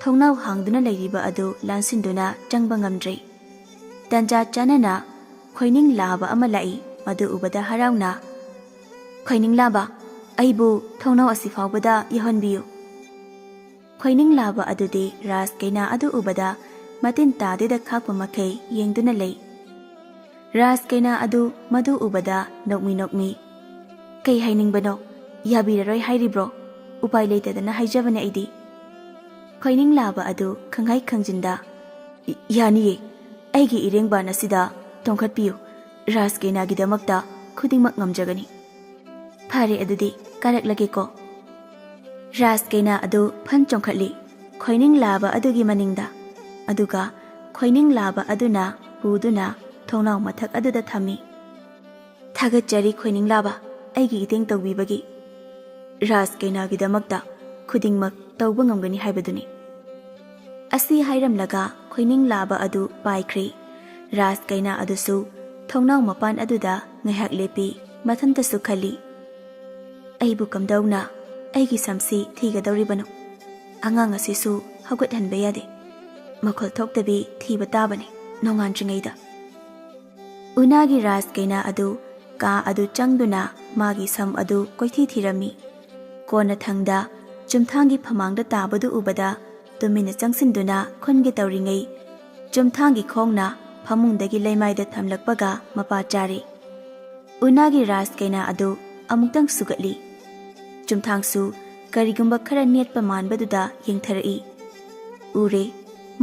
ꯊꯣꯡꯅꯥꯎ ꯍꯥꯡꯗꯨꯅ ꯂꯩꯔꯤꯕ ꯑꯗꯨ ꯂꯥꯟꯁꯤꯟꯗꯨꯅ ꯆꯪꯕ ꯉꯝꯗ꯭ꯔꯦ꯫ ꯇꯟꯖꯥ ꯆꯥꯅꯅ ꯈꯣꯏꯅꯤꯡ ꯂꯥꯕ ꯑꯃ ꯂꯥꯛꯏ꯫ ꯃꯗꯨ ꯎꯕꯗ ꯍꯔꯥꯎꯅ, "ꯈꯣꯏꯅꯤꯡ ꯂꯥꯕ, ꯑꯩꯕꯨ ꯊꯣꯡꯅꯥꯎ ꯑꯁꯤ ꯐꯥꯎꯕꯗ ꯌꯧꯍꯟꯕꯤꯌꯨ꯫" ꯈꯣꯏꯅꯤꯡ ꯂꯥꯕ ꯑꯗꯨꯗꯤ ꯔꯥꯖ ꯀꯩꯅꯥ ꯑꯗꯨ ꯎꯕꯗ ꯃꯇꯤꯟ ꯇꯥꯗꯦꯗ ꯈꯥꯛꯄ ꯃꯈꯩ ꯌꯦꯡꯗꯨꯅ ꯂꯩ꯫ ꯔꯥꯖ ꯀꯩꯅꯥ ꯑꯗꯨ ꯃꯗꯨ ꯎꯕꯗ ꯅꯣꯛꯃꯤ ꯅꯣꯛꯃꯤ, "ꯀꯩ ꯍꯥꯏꯅꯤꯡꯕꯅꯣ? ꯌꯥꯕꯤꯔꯔꯣꯏ ꯍꯥꯏꯔꯤꯕ꯭ꯔꯣ? ꯎꯄꯥꯏ ꯂꯩꯇꯗꯅ ꯍꯥꯏꯖꯕꯅꯦ ꯑꯩꯗꯤ꯫" ꯈꯣꯏꯅꯤꯡ ꯂꯥꯕ ꯑꯗꯨ ꯈꯪꯍꯩ ꯈꯪꯖꯤꯟꯗ, "ꯌꯥꯅꯤꯌꯦ, ꯑꯩꯒꯤ ꯏꯔꯦꯡꯕꯥꯟ ꯑꯁꯤꯗ ꯇꯣꯡꯈꯠꯄꯤꯌꯨ꯫ ꯔꯥꯖ ꯀꯩꯅꯥꯒꯤꯗꯃꯛꯇ ꯈꯨꯗꯤꯡꯃꯛ ꯉꯝꯖꯒꯅꯤ꯫" "ꯐꯔꯦ, ꯑꯗꯨꯗꯤ ꯀꯥꯔꯛꯂꯒꯦꯀꯣ꯫" ꯔꯥꯖ ꯀꯩꯅꯥ ꯑꯗꯨ ꯐꯟ ꯆꯣꯡꯈꯠꯂꯤ, ꯈꯣꯏꯅꯤꯡ ꯂꯥꯕ ꯑꯗꯨꯒꯤ ꯃꯅꯤꯡꯗ꯫ ꯑꯗꯨꯒ ꯈꯣꯏꯅꯤꯡ ꯂꯥꯕ ꯑꯗꯨꯅ ꯄꯨꯗꯨꯅ ꯊꯣꯡꯅꯥꯎ ꯃꯊꯛ ꯑꯗꯨꯗ ꯊꯝꯃꯤ꯫ "ꯊꯥꯒꯠꯆꯔꯤ ꯈꯣꯏꯅꯤꯡ ꯂꯥꯕ, ꯑꯩꯒꯤ ꯏꯇꯦꯡ ꯇꯧꯕꯤꯕꯒꯤ꯫ ꯔꯥꯖ ꯀꯩꯅꯥꯒꯤꯗꯃꯛꯇ ꯈꯨꯗꯤꯡꯃꯛ ꯇꯧꯕ ꯉꯝꯒꯅꯤ ꯍꯥꯏꯕꯗꯨꯅꯤ꯫" ꯑꯁꯤ ꯍꯥꯏꯔꯝꯂꯒ ꯈꯣꯏꯅꯤꯡ ꯂꯥꯕ ꯑꯗꯨ ꯄꯥꯏꯈ꯭ꯔꯦ꯫ ꯔꯥꯖ ꯀꯩꯅꯥ ꯑꯗꯨꯁꯨ ꯊꯣꯡꯅꯥꯎ ꯃꯄꯥꯟ ꯑꯗꯨꯗ ꯉꯥꯏꯍꯥꯛ ꯂꯦꯞꯄꯤ꯫ ꯃꯊꯟꯇꯁꯨ ꯈꯜꯂꯤ, "ꯑꯩꯕꯨ ꯀꯝꯗꯧꯅ ꯑꯩꯒꯤ ꯁꯝꯁꯤ ꯊꯤꯒꯗꯧꯔꯤꯕꯅꯣ? ꯑꯉꯥꯡ ꯑꯁꯤꯁꯨ ꯍꯧꯒꯠꯍꯟꯕ ꯌꯥꯗꯦ꯫ ꯃꯈꯣꯜ ꯊꯣꯛꯇꯕꯤ ꯊꯤꯕ ꯇꯥꯕꯅꯤ ꯅꯣꯡꯉꯥꯟꯗ꯭ꯔꯤꯉꯩꯗ꯫" ꯎꯅꯥꯒꯤ ꯔꯥꯖ ꯀꯩꯅꯥ ꯑꯗꯨ ꯀꯥ ꯑꯗꯨ ꯆꯪꯗꯨꯅ ꯃꯥꯒꯤ ꯁꯝ ꯑꯗꯨ ꯀꯣꯏꯊꯤ ꯊꯤꯔꯝꯃꯤ꯫ ꯀꯣꯟꯅ ꯊꯪꯗ ꯆꯨꯝꯊꯥꯡꯒꯤ ꯐꯃꯥꯡꯗ ꯇꯥꯕꯗꯨ ꯎꯕꯗ ꯇꯨꯃꯤꯟꯅ ꯆꯪꯁꯤꯟꯗꯨꯅ ꯈꯨꯟꯒꯦ ꯇꯧꯔꯤꯉꯩ, ꯆꯨꯝꯊꯥꯡꯒꯤ ꯈꯣꯡꯅ ꯐꯃꯨꯡꯗꯒꯤ ꯂꯩꯃꯥꯏꯗ ꯊꯝꯂꯛꯄꯒ ꯃꯄꯥ ꯆꯥꯔꯦ꯫ ꯎꯅꯥꯒꯤ ꯔꯥꯖ ꯀꯩꯅꯥ ꯑꯗꯨ ꯑꯃꯨꯛꯇꯪ ꯁꯨꯒꯠꯂꯤ꯫ ꯆꯨꯝꯊꯥꯡꯁꯨ ꯀꯔꯤꯒꯨꯝꯕ ꯈꯔ ꯅꯦꯠꯄ ꯃꯥꯟꯕꯗꯨꯗ ꯌꯦꯡꯊꯔꯛꯏ꯫ ꯎꯔꯦ,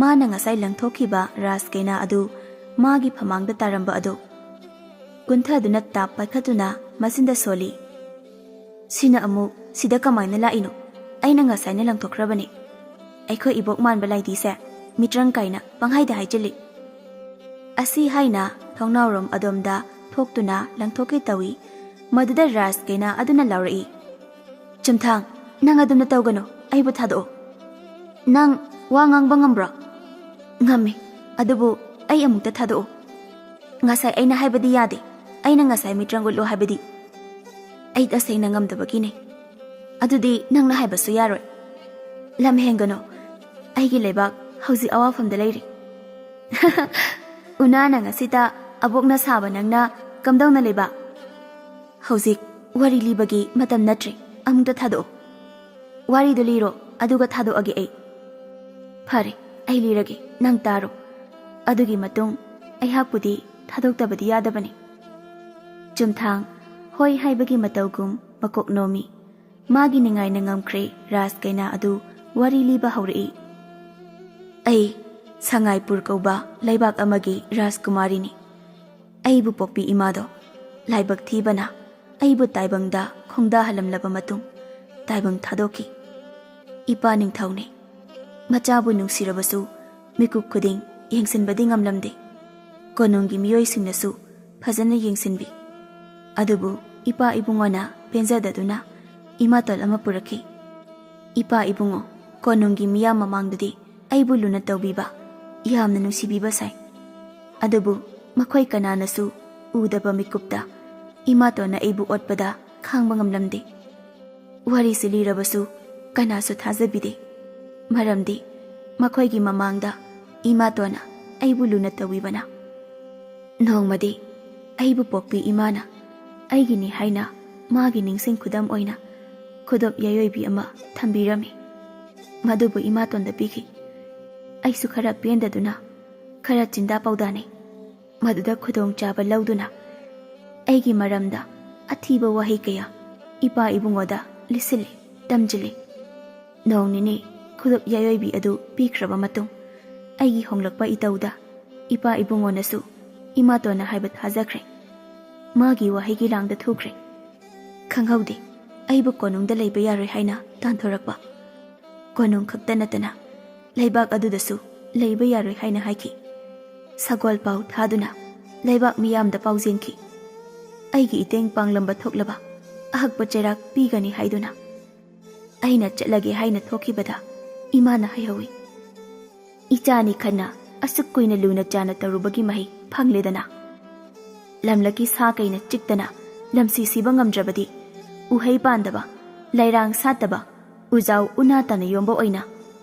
ꯃꯥꯅ ꯉꯁꯥꯏ ꯂꯪꯊꯣꯛꯈꯤꯕ ꯔꯥꯖ ꯀꯩꯅꯥ ꯑꯗꯨ ꯃꯥꯒꯤ ꯐꯃꯥꯡꯗ ꯇꯥꯔꯝꯕ ꯑꯗꯨ꯫ ꯀꯨꯟꯊꯗꯨꯅ ꯇꯥꯞ ꯄꯥꯏꯈꯠꯇꯨꯅ ꯃꯆꯤꯟꯗ ꯁꯣꯜꯂꯤ꯫ "ꯁꯤꯅ ꯑꯃꯨꯛ ꯁꯤꯗ ꯀꯃꯥꯏꯅ ꯂꯥꯛꯏꯅꯣ? ꯑꯩꯅ ꯉꯁꯥꯏꯅ ꯂꯪꯊꯣꯛꯈ꯭ꯔꯕꯅꯦ꯫ ꯑꯩꯈꯣꯏ ꯏꯕꯣꯛ ꯃꯥꯟꯕ ꯂꯥꯏꯙꯤꯁꯦ ꯃꯤꯇ꯭ꯔꯪ ꯀꯥꯏꯅ ꯄꯪꯍꯥꯏꯗ ꯍꯥꯏꯖꯤꯜꯂꯤ꯫" ꯑꯁꯤ ꯍꯥꯏꯅ ꯊꯣꯡꯅꯥꯎꯔꯣꯝ ꯑꯗꯣꯝꯗ ꯊꯣꯛꯇꯨꯅ ꯂꯪꯊꯣꯛꯀꯦ ꯇꯧꯏ꯫ ꯃꯗꯨꯗ ꯔꯥꯖ ꯀꯩꯅꯥ ꯑꯗꯨꯅ ꯂꯥꯎꯔꯛꯏ, "ꯆꯨꯝꯊꯥꯡ, ꯅꯪ ꯑꯗꯨꯝꯅ ꯇꯧꯒꯅꯨ, ꯑꯩꯕꯨ ꯊꯥꯗꯣꯛꯑꯣ꯫" "ꯅꯪ ꯋꯥ ꯉꯥꯡꯕ ꯉꯝꯕ꯭ꯔꯣ?" "ꯉꯝꯃꯤ, ꯑꯗꯨꯕꯨ ꯑꯩ ꯑꯃꯨꯛꯇ ꯊꯥꯗꯣꯛꯑꯣ꯫" "ꯉꯁꯥꯏ ꯑꯩꯅ ꯍꯥꯏꯕꯗꯤ ꯌꯥꯗꯦ꯫ ꯑꯩꯅ ꯉꯁꯥꯏ ꯃꯤꯇ꯭ꯔꯪ ꯎꯠꯂꯣ ꯍꯥꯏꯕꯗꯤ?" "ꯑꯩ ꯇꯁꯦꯡꯅ ꯉꯝꯗꯕꯒꯤꯅꯦ꯫" ꯑꯗꯨꯗꯤ ꯅꯪꯅ ꯍꯥꯏꯕꯁꯨ ꯌꯥꯔꯣꯏ꯫ ꯂꯝ ꯍꯦꯟꯒꯅꯨ꯫ ꯑꯩꯒꯤ ꯂꯩꯕꯥꯛ ꯍꯧꯖꯤꯛ ꯑꯋꯥꯐꯝꯗ ꯂꯩꯔꯤ꯫ ꯎꯅꯥꯅ ꯉꯁꯤꯇ ꯑꯕꯣꯛꯅ ꯁꯥꯕ ꯅꯪꯅ ꯀꯝꯗꯧꯅ ꯂꯩꯕ? ꯍꯧꯖꯤꯛ ꯋꯥꯔꯤ ꯂꯤꯕꯒꯤ ꯃꯇꯝ ꯅꯠꯇ꯭ꯔꯦ꯫ ꯑꯃꯨꯛꯇ ꯊꯥꯗꯣꯛꯑꯣ꯫ ꯋꯥꯔꯤꯗꯨ ꯂꯤꯔꯣ, ꯑꯗꯨꯒ ꯊꯥꯗꯣꯛꯑꯒꯦ ꯑꯩ꯫ ꯐꯔꯦ, ꯑꯩ ꯂꯤꯔꯒꯦ, ꯅꯪ ꯇꯥꯔꯣ꯫ ꯑꯗꯨꯒꯤ ꯃꯇꯨꯡ ꯑꯩꯍꯥꯛꯄꯨꯗꯤ ꯊꯥꯗꯣꯛꯇꯕꯗꯤ ꯌꯥꯗꯕꯅꯤ꯫ ꯆꯨꯝꯊꯥꯡ ꯍꯣꯏ ꯍꯥꯏꯕꯒꯤ ꯃꯇꯧꯒꯨꯝ ꯃꯀꯣꯛ ꯅꯣꯝꯃꯤ꯫ ꯃꯥꯒꯤ ꯅꯤꯡꯉꯥꯏꯅ ꯉꯝꯈ꯭ꯔꯦ ꯔꯥꯖ ꯀꯩꯅꯥ ꯑꯗꯨ ꯋꯥꯔꯤ ꯂꯤꯕ ꯍꯧꯔꯛꯏ꯫ ꯑꯩ ꯁꯉꯥꯏꯄꯨꯔ ꯀꯧꯕ ꯂꯩꯕꯥꯛ ꯑꯃꯒꯤ ꯔꯥꯖꯀꯨꯃꯥꯔꯤꯅꯤ꯫ ꯑꯩꯕꯨ ꯄꯣꯛꯄꯤ ꯏꯃꯥꯗꯣ ꯂꯥꯏꯕꯛ ꯊꯤꯕꯅ ꯑꯩꯕꯨ ꯇꯥꯏꯕꯪꯗ ꯈꯣꯡꯗꯥꯍꯜꯂꯝꯂꯕ ꯃꯇꯨꯡ ꯇꯥꯏꯕꯪ ꯊꯥꯗꯣꯛꯈꯤ꯫ ꯏꯄꯥ ꯅꯤꯡꯊꯧꯅꯤ꯫ ꯃꯆꯥꯕꯨ ꯅꯨꯡꯁꯤꯔꯕꯁꯨ ꯃꯤꯀꯨꯞ ꯈꯨꯗꯤꯡ ꯌꯦꯡꯁꯤꯟꯕꯗꯤ ꯉꯝꯂꯝꯗꯦ꯫ ꯀꯣꯅꯨꯡꯒꯤ ꯃꯤꯑꯣꯏꯁꯤꯡꯅꯁꯨ ꯐꯖꯅ ꯌꯦꯡꯁꯤꯟꯕꯤ꯫ ꯑꯗꯨꯕꯨ ꯏꯄꯥ ꯏꯕꯨꯡꯉꯣꯅ ꯄꯦꯟꯖꯗꯗꯨꯅ ꯏꯃꯥꯇꯣꯟ ꯑꯃ ꯄꯨꯔꯛꯈꯤ꯫ ꯏꯄꯥ ꯏꯕꯨꯡꯉꯣ ꯀꯣꯅꯨꯡꯒꯤ ꯃꯤꯌꯥꯝ ꯃꯃꯥꯡꯗꯗꯤ ꯑꯩꯕꯨ ꯂꯨꯅ ꯇꯧꯕꯤꯕ, ꯌꯥꯝꯅ ꯅꯨꯡꯁꯤꯕꯤꯕ ꯁꯥꯏ꯫ ꯑꯗꯨꯕꯨ ꯃꯈꯣꯏ ꯀꯅꯥꯅꯁꯨ ꯎꯗꯕ ꯃꯤꯀꯨꯞꯇ ꯏꯃꯥꯇꯣꯟꯅ ꯑꯩꯕꯨ ꯑꯣꯠꯄꯗ ꯈꯥꯡꯕ ꯉꯝꯂꯝꯗꯦ꯫ ꯋꯥꯔꯤꯁꯤ ꯂꯤꯔꯕꯁꯨ ꯀꯅꯥꯁꯨ ꯊꯥꯖꯕꯤꯗꯦ꯫ ꯃꯔꯝꯗꯤ ꯃꯈꯣꯏꯒꯤ ꯃꯃꯥꯡꯗ ꯏꯃꯥꯇꯣꯟꯅ ꯑꯩꯕꯨ ꯂꯨꯅ ꯇꯧꯕꯤꯕꯅ꯫ ꯅꯣꯡꯃꯗꯤ ꯑꯩꯕꯨ ꯄꯣꯛꯄꯤ ꯏꯃꯥꯅ ꯑꯩꯒꯤꯅꯤ ꯍꯥꯏꯅ ꯃꯥꯒꯤ ꯅꯤꯡꯁꯤꯡ ꯈꯨꯗꯝ ꯑꯣꯏꯅ ꯈꯨꯗꯣꯞ ꯌꯥꯏꯑꯣꯏꯕꯤ ꯑꯃ ꯊꯝꯕꯤꯔꯝꯃꯤ꯫ ꯃꯗꯨꯕꯨ ꯏꯃꯥꯇꯣꯟꯗ ꯄꯤꯈꯤ꯫ ꯑꯩꯁꯨ ꯈꯔ ꯄꯦꯟꯗꯗꯨꯅ ꯈꯔ ꯆꯤꯟꯗꯥ ꯄꯥꯎꯗꯥꯅꯩ꯫ ꯃꯗꯨꯗ ꯈꯨꯗꯣꯡꯆꯥꯕ ꯂꯧꯗꯨꯅ ꯑꯩꯒꯤ ꯃꯔꯝꯗ ꯑꯊꯤꯕ ꯋꯥꯍꯩ ꯀꯌꯥ ꯏꯄꯥ ꯏꯕꯨꯡꯉꯣꯗ ꯂꯤꯁꯤꯜꯂꯤ, ꯇꯝꯖꯤꯜꯂꯤ꯫ ꯅꯣꯡ ꯅꯤꯅꯤ ꯈꯨꯗꯣꯞ ꯌꯥꯏꯑꯣꯏꯕꯤ ꯑꯗꯨ ꯄꯤꯈ꯭ꯔꯕ ꯃꯇꯨꯡ ꯑꯩꯒꯤ ꯍꯣꯡꯂꯛꯄ ꯏꯇꯧꯗ ꯏꯄꯥ ꯏꯕꯨꯡꯉꯣꯅꯁꯨ ꯏꯃꯥꯇꯣꯟꯅ ꯍꯥꯏꯕ ꯊꯥꯖꯈ꯭ꯔꯦ꯫ ꯃꯥꯒꯤ ꯋꯥꯍꯩꯒꯤ ꯂꯥꯡꯗ ꯊꯨꯈ꯭ꯔꯦ꯫ ꯈꯪꯍꯧꯗꯦ, ꯑꯩꯕꯨ ꯀꯣꯅꯨꯡꯗ ꯂꯩꯕ ꯌꯥꯔꯣꯏ ꯍꯥꯏꯅ ꯇꯥꯟꯊꯣꯔꯛꯄ꯫ ꯀꯣꯅꯨꯡ ꯈꯛꯇ ꯅꯠꯇꯅ ꯂꯩꯕꯥꯛ ꯑꯗꯨꯗꯁꯨ ꯂꯩꯕ ꯌꯥꯔꯣꯏ ꯍꯥꯏꯅ ꯍꯥꯏꯈꯤ꯫ ꯁꯒꯣꯜ ꯄꯥꯎ ꯊꯥꯗꯨꯅ ꯂꯩꯕꯥꯛ ꯃꯤꯌꯥꯝꯗ ꯄꯥꯎ ꯆꯦꯟꯈꯤ꯫ ꯑꯩꯒꯤ ꯏꯇꯦꯡ ꯄꯥꯡꯂꯝꯕ ꯊꯣꯛꯂꯕ ꯑꯍꯛꯄ ꯆꯩꯔꯥꯛ ꯄꯤꯒꯅꯤ ꯍꯥꯏꯗꯨꯅ꯫ ꯑꯩꯅ ꯆꯠꯂꯒꯦ ꯍꯥꯏꯅ ꯊꯣꯛꯈꯤꯕꯗ ꯏꯃꯥꯅ ꯍꯥꯏꯍꯧꯏ, "ꯏꯆꯥꯅꯤ ꯈꯟꯅ ꯑꯁꯨꯛ ꯀꯨꯏꯅ ꯂꯨꯅ ꯆꯥꯅ ꯇꯧꯔꯨꯕꯒꯤ ꯃꯍꯩ ꯐꯪꯂꯦꯗꯅ꯫ ꯂꯝꯂꯛꯀꯤ ꯁꯥ ꯀꯩꯅ ꯆꯤꯛꯇꯅ ꯂꯝꯁꯤ ꯁꯤꯕ ꯉꯝꯗ꯭ꯔꯕꯗꯤ ꯎꯍꯩ ꯄꯥꯟꯗꯕ, ꯂꯩꯔꯥꯡ ꯁꯥꯠꯇꯕ ꯎꯖꯥꯎ ꯎꯅꯥ ꯇꯥꯅ ꯌꯣꯝꯕ ꯑꯣꯏꯅ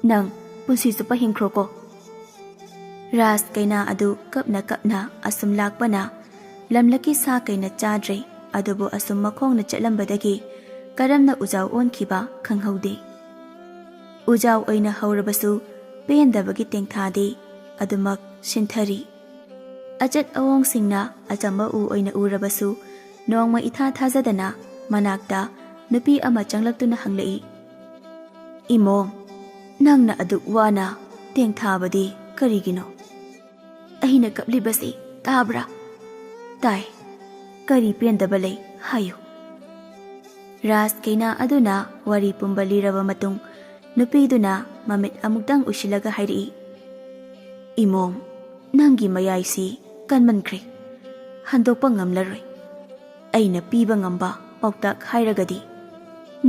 ꯅꯪ ꯄꯨꯟꯁꯤ ꯆꯨꯞꯄ ꯍꯤꯡꯈ꯭ꯔꯣꯀꯣ꯫ ꯔꯥꯖ ꯀꯩꯅꯥ ꯑꯗꯨ ꯀꯞꯅ ꯀꯞꯅ ꯑꯁꯨꯝ ꯂꯥꯛꯄꯅ ꯂꯝꯂꯛꯀꯤ ꯁꯥ ꯀꯩꯅ ꯆꯥꯗ꯭ꯔꯦ, ꯑꯗꯨꯕꯨ ꯑꯁꯨꯝ ꯃꯈꯣꯡꯅ ꯆꯠꯂꯝꯕꯗꯒꯤ ꯀꯔꯝꯅ ꯎꯖꯥꯎ ꯑꯣꯟꯈꯤꯕ ꯈꯪꯍꯧꯗꯦ꯫ ꯎꯖꯥꯎ ꯑꯣꯏꯅ ꯍꯧꯔꯕꯁꯨ ꯄꯦꯟꯗꯕꯒꯤ ꯇꯦꯡꯊꯥꯗꯦ, ꯑꯗꯨꯃꯛ ꯁꯤꯟꯊꯔꯤ꯫ ꯑꯆꯠ ꯑꯋꯣꯡꯁꯤꯡꯅ ꯑꯆꯝꯕ ꯎ ꯑꯣꯏꯅ ꯎꯔꯕꯁꯨ ꯅꯣꯡꯃ ꯏꯊꯥ ꯊꯥꯖꯗꯅ ꯃꯅꯥꯛꯇ ꯅꯨꯄꯤ ꯑꯃ ꯆꯪꯂꯛꯇꯨꯅ ꯍꯪꯂꯛꯏ, "ꯏꯃꯣꯝ, ꯅꯪꯅ ꯑꯗꯨꯛ ꯋꯥꯅ ꯇꯦꯡꯊꯥꯕꯗꯤ ꯀꯔꯤꯒꯤꯅꯣ? ꯑꯩꯅ ꯀꯞꯂꯤꯕꯁꯤ ꯇꯥꯕ꯭ꯔꯥ? ꯇꯥꯏ꯫ ꯀꯔꯤ ꯄꯦꯟꯗꯕ ꯂꯩ ꯍꯥꯏꯌꯨ?" ꯔꯥꯖ ꯀꯩꯅꯥ ꯑꯗꯨꯅ ꯋꯥꯔꯤ ꯄꯨꯝꯕ ꯂꯤꯔꯕ ꯃꯇꯨꯡ ꯅꯨꯄꯤꯗꯨꯅ ꯃꯃꯤꯠ ꯑꯃꯨꯛꯇꯪ ꯎꯏꯁꯤꯜꯂꯒ ꯍꯥꯏꯔꯛꯏ, "ꯏꯃꯣꯝ, ꯅꯪꯒꯤ ꯃꯌꯥꯏꯁꯤ ꯀꯟꯃꯟꯈ꯭ꯔꯦ, ꯍꯟꯗꯣꯛꯄ ꯉꯝꯂꯔꯣꯏ꯫ ꯑꯩꯅ ꯄꯤꯕ ꯉꯝꯕ ꯄꯥꯎꯇꯥꯛ ꯍꯥꯏꯔꯒꯗꯤ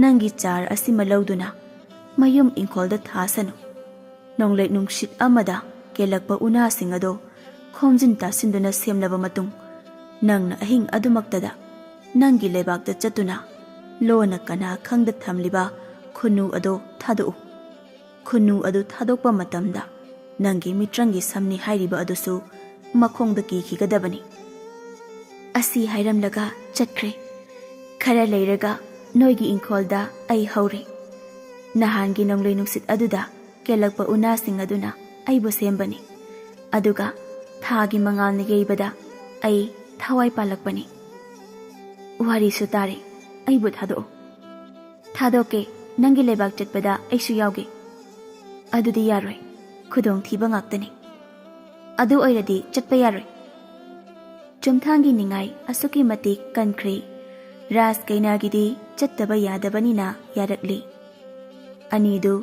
ꯅꯪꯒꯤ ꯆꯥꯔ ꯑꯁꯤꯃ ꯂꯧꯗꯨꯅ ꯃꯌꯨꯝ ꯏꯪꯈꯣꯜꯗ ꯊꯥꯁꯅꯨ꯫ ꯅꯣꯡꯂꯩ ꯅꯨꯡꯁꯤꯠ ꯑꯃꯗ ꯀꯦꯜꯂꯛꯄ ꯎꯅꯥꯁꯤꯡ ꯑꯗꯣ ꯈꯣꯝꯖꯤꯟ ꯇꯥꯁꯤꯟꯗꯨꯅ ꯁꯦꯝꯂꯕ ꯃꯇꯨꯡ ꯅꯪꯅ ꯑꯍꯤꯡ ꯑꯗꯨꯃꯛꯇꯗ ꯅꯪꯒꯤ ꯂꯩꯕꯥꯛꯇ ꯆꯠꯇꯨꯅ ꯂꯣꯟꯅ ꯀꯅꯥ ꯈꯪꯗ ꯊꯝꯂꯤꯕ ꯈꯨꯟꯅꯨ ꯑꯗꯣ ꯊꯥꯗꯣꯛꯎ꯫ ꯈꯨꯟꯅꯨ ꯑꯗꯨ ꯊꯥꯗꯣꯛꯄ ꯃꯇꯝꯗ ꯅꯪꯒꯤ ꯃꯤꯇ꯭ꯔꯪꯒꯤ ꯁꯝꯅꯤ ꯍꯥꯏꯔꯤꯕ ꯑꯗꯨꯁꯨ ꯃꯈꯣꯡꯗ ꯀꯤꯈꯤꯒꯗꯕꯅꯤ꯫" ꯑꯁꯤ ꯍꯥꯏꯔꯝꯂꯒ ꯆꯠꯈ꯭ꯔꯦ꯫ ꯈꯔ ꯂꯩꯔꯒ ꯅꯣꯏꯒꯤ ꯏꯪꯈꯣꯜꯗ ꯑꯩ ꯍꯧꯔꯦ꯫ ꯅꯍꯥꯟꯒꯤ ꯅꯣꯡꯂꯩ ꯅꯨꯡꯁꯤꯠ ꯑꯗꯨꯗ ꯀꯦꯜꯂꯛꯄ ꯎꯅꯥꯁꯤꯡ ꯑꯗꯨꯅ ꯑꯩꯕꯨ ꯁꯦꯝꯕꯅꯤ꯫ ꯑꯗꯨꯒ ꯊꯥꯒꯤ ꯃꯉꯥꯜꯅ ꯌꯩꯕꯗ ꯑꯩ ꯊꯋꯥꯏ ꯄꯥꯜꯂꯛꯄꯅꯤ꯫ ꯋꯥꯔꯤꯁꯨ ꯇꯥꯔꯦ, ꯑꯩꯕꯨ ꯊꯥꯗꯣꯛꯑꯣ꯫ "ꯊꯥꯗꯣꯛꯀꯦ, ꯅꯪꯒꯤ ꯂꯩꯕꯥꯛ ꯆꯠꯄꯗ ꯑꯩꯁꯨ ꯌꯥꯎꯒꯦ꯫" "ꯑꯗꯨꯗꯤ ꯌꯥꯔꯣꯏ, ꯈꯨꯗꯣꯡꯊꯤꯕ ꯉꯥꯛꯇꯅꯤ꯫" "ꯑꯗꯨ ꯑꯣꯏꯔꯗꯤ ꯆꯠꯄ ꯌꯥꯔꯣꯏ꯫" ꯆꯨꯝꯊꯥꯡꯒꯤ ꯅꯤꯡꯉꯥꯏ ꯑꯁꯨꯛꯀꯤ ꯃꯇꯤꯛ ꯀꯟꯈ꯭ꯔꯦ꯫ ꯔꯥꯖ ꯀꯩꯅꯥꯒꯤꯗꯤ ꯆꯠꯇꯕ ꯌꯥꯗꯕꯅꯤꯅ ꯌꯥꯔꯛꯂꯤ꯫ ꯑꯅꯤꯗꯨ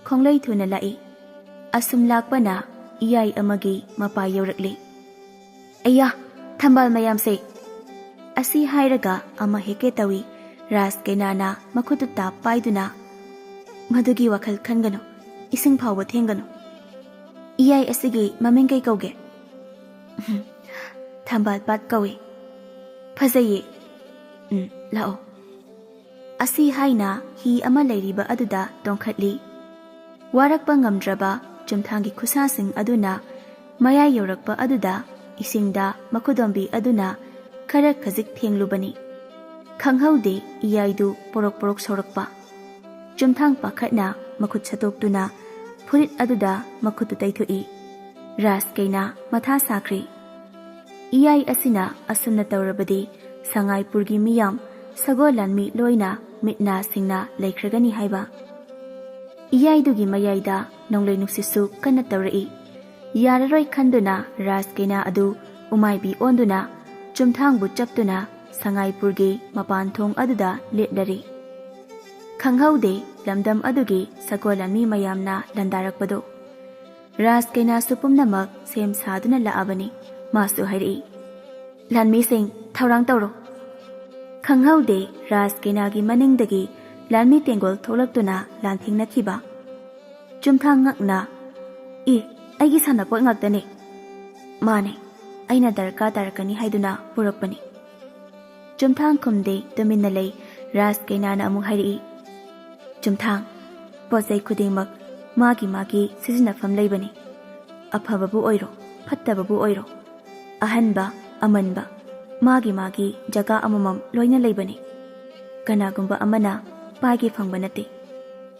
ꯈꯣꯡꯂꯩ ꯊꯨꯅ ꯂꯥꯛꯏ꯫ ꯑꯁꯨꯝ ꯂꯥꯛꯄꯅ ꯏꯌꯥꯏ ꯑꯃꯒꯤ ꯃꯄꯥ ꯌꯧꯔꯛꯂꯤ꯫ "ꯑꯌꯥ, ꯊꯝꯕꯥꯜ ꯃꯌꯥꯝꯁꯦ!" ꯑꯁꯤ ꯍꯥꯏꯔꯒ ꯑꯃ ꯍꯦꯛꯀꯦ ꯇꯧꯏ꯫ ꯔꯥꯖ ꯀꯩꯅꯥꯅ ꯃꯈꯨꯠꯇꯨ ꯇꯥꯞ ꯄꯥꯏꯗꯨꯅ, "ꯃꯗꯨꯒꯤ ꯋꯥꯈꯜ ꯈꯟꯒꯅꯨ, ꯏꯁꯤꯡ ꯐꯥꯎꯕ ꯊꯦꯡꯒꯅꯨ꯫ ꯏꯌꯥꯏ ꯑꯁꯤꯒꯤ ꯃꯃꯤꯡ ꯀꯩ ꯀꯧꯒꯦ?" "ꯊꯝꯕꯥꯜ ꯄꯥꯠ ꯀꯧꯏ꯫" "ꯐꯖꯩꯌꯦ꯫ ꯎꯝ, ꯂꯥꯛꯑꯣ꯫" ꯑꯁꯤ ꯍꯥꯏꯅ ꯍꯤ ꯑꯃ ꯂꯩꯔꯤꯕ ꯑꯗꯨꯗ ꯇꯣꯡꯈꯠꯂꯤ꯫ ꯋꯥꯔꯛꯄ ꯉꯝꯗ꯭ꯔꯕ ꯆꯨꯝꯊꯥꯡꯒꯤ ꯈꯨꯠꯁꯥꯁꯤꯡ ꯑꯗꯨꯅ ꯃꯌꯥꯏ ꯌꯧꯔꯛꯄ ꯑꯗꯨꯗ ꯏꯁꯤꯡꯗ ꯃꯈꯨꯗꯣꯝꯕꯤ ꯑꯗꯨꯅ ꯈꯔ ꯈꯖꯤꯛ ꯊꯦꯡꯂꯨꯕꯅꯤ꯫ ꯈꯪꯍꯧꯗꯦ ꯏꯌꯥꯏꯗꯨ ꯄꯣꯔꯣꯛ ꯄꯣꯔꯣꯛ ꯁꯧꯔꯛꯄ꯫ ꯆꯨꯝꯊꯥꯡ ꯄꯥꯈꯠꯅ ꯃꯈꯨꯠ ꯁꯠꯇꯣꯛꯇꯨꯅ ꯐꯨꯔꯤꯠ ꯑꯗꯨꯗ ꯃꯈꯨꯠꯇꯨ ꯇꯩꯊꯣꯛꯏ꯫ ꯔꯥꯖ ꯀꯩꯅꯥ ꯃꯊꯥ ꯁꯥꯈ꯭ꯔꯤ꯫ ꯏꯌꯥꯏ ꯑꯁꯤꯅ ꯑꯁꯨꯝꯅ ꯇꯧꯔꯕꯗꯤ ꯁꯉꯥꯏꯄꯨꯔꯒꯤ ꯃꯤꯌꯥꯝ ꯁꯒꯣꯜ ꯂꯥꯟꯃꯤ ꯂꯣꯏꯅ ꯃꯤꯠ ꯅꯥ ꯁꯤꯡꯅ ꯂꯩꯈ꯭ꯔꯒꯅꯤ ꯍꯥꯏꯕ꯫ ꯏꯌꯥꯏꯗꯨꯒꯤ ꯃꯌꯥꯏꯗ ꯅꯣꯡꯂꯩ ꯅꯨꯡꯁꯤꯠꯁꯨ ꯀꯟꯅ ꯇꯧꯔꯛꯏ꯫ ꯌꯥꯔꯔꯣꯏ ꯈꯟꯗꯨꯅ ꯔꯥꯖ ꯀꯩꯅꯥ ꯑꯗꯨ ꯎꯃꯥꯏꯕꯤ ꯑꯣꯟꯗꯨꯅ ꯆꯨꯝꯊꯥꯡꯕꯨ ꯆꯞꯇꯨꯅ ꯁꯉꯥꯏꯄꯨꯔꯒꯤ ꯃꯄꯥꯟ ꯊꯣꯡ ꯑꯗꯨꯗ ꯂꯦꯞꯂꯔꯤ꯫ ꯈꯪꯍꯧꯗꯦ ꯂꯝꯗꯝ ꯑꯗꯨꯒꯤ ꯁꯒꯣꯜ ꯂꯥꯟꯃꯤ ꯃꯌꯥꯝꯅ ꯂꯥꯟꯗꯥꯔꯛꯄꯗꯨ꯫ ꯔꯥꯖ ꯀꯩꯅꯥꯁꯨ ꯄꯨꯝꯅꯃꯛ ꯁꯦꯝ ꯁꯥꯗꯨꯅ ꯂꯥꯛꯑꯕꯅꯤ꯫ ꯃꯥꯁꯨ ꯍꯥꯏꯔꯛꯏ, "ꯂꯥꯟꯃꯤꯁꯤꯡ, ꯊꯧꯔꯥꯡ ꯇꯧꯔꯣ!" ꯈꯪꯍꯧꯗꯦ ꯔꯥꯖ ꯀꯩꯅꯥꯒꯤ ꯃꯅꯤꯡꯗꯒꯤ ꯂꯥꯟꯃꯤ ꯇꯦꯡꯒꯣꯜ ꯊꯣꯛꯂꯛꯇꯨꯅ ꯂꯥꯟꯊꯦꯡꯅꯈꯤꯕ꯫ ꯆꯨꯝꯊꯥꯡ ꯉꯛꯅ, "ꯏ, ꯑꯩꯒꯤ ꯁꯥꯟꯅꯄꯣꯠ ꯉꯥꯛꯇꯅꯦ!" "ꯃꯥꯅꯦ, ꯑꯩꯅ ꯗꯔꯀꯥꯔ ꯇꯥꯔꯛꯀꯅꯤ ꯍꯥꯏꯗꯨꯅ ꯄꯨꯔꯛꯄꯅꯤ꯫" ꯆꯨꯝꯊꯥꯡ ꯈꯨꯝꯗꯦ, ꯇꯨꯃꯤꯟꯅ ꯂꯩ꯫ ꯔꯥꯖ ꯀꯩꯅꯥꯅ ꯑꯃꯨꯛ ꯍꯥꯏꯔꯛꯏ, "ꯆꯨꯝꯊꯥꯡ, ꯄꯣꯠ ꯆꯩ ꯈꯨꯗꯤꯡꯃꯛ ꯃꯥꯒꯤ ꯃꯥꯒꯤ ꯁꯤꯖꯤꯟꯅꯐꯝ ꯂꯩꯕꯅꯤ꯫ ꯑꯐꯕꯕꯨ ꯑꯣꯏꯔꯣ, ꯐꯠꯇꯕꯕꯨ ꯑꯣꯏꯔꯣ, ꯑꯍꯟꯕ, ꯑꯃꯟꯕ, ꯃꯥꯒꯤ ꯃꯥꯒꯤ ꯖꯒꯥ ꯑꯃꯃꯝ ꯂꯣꯏꯅ ꯂꯩꯕꯅꯤ꯫ ꯀꯅꯥꯒꯨꯝꯕ ꯑꯃꯅ ꯄꯥꯏꯒꯦ ꯐꯪꯕ ꯅꯠꯇꯦ꯫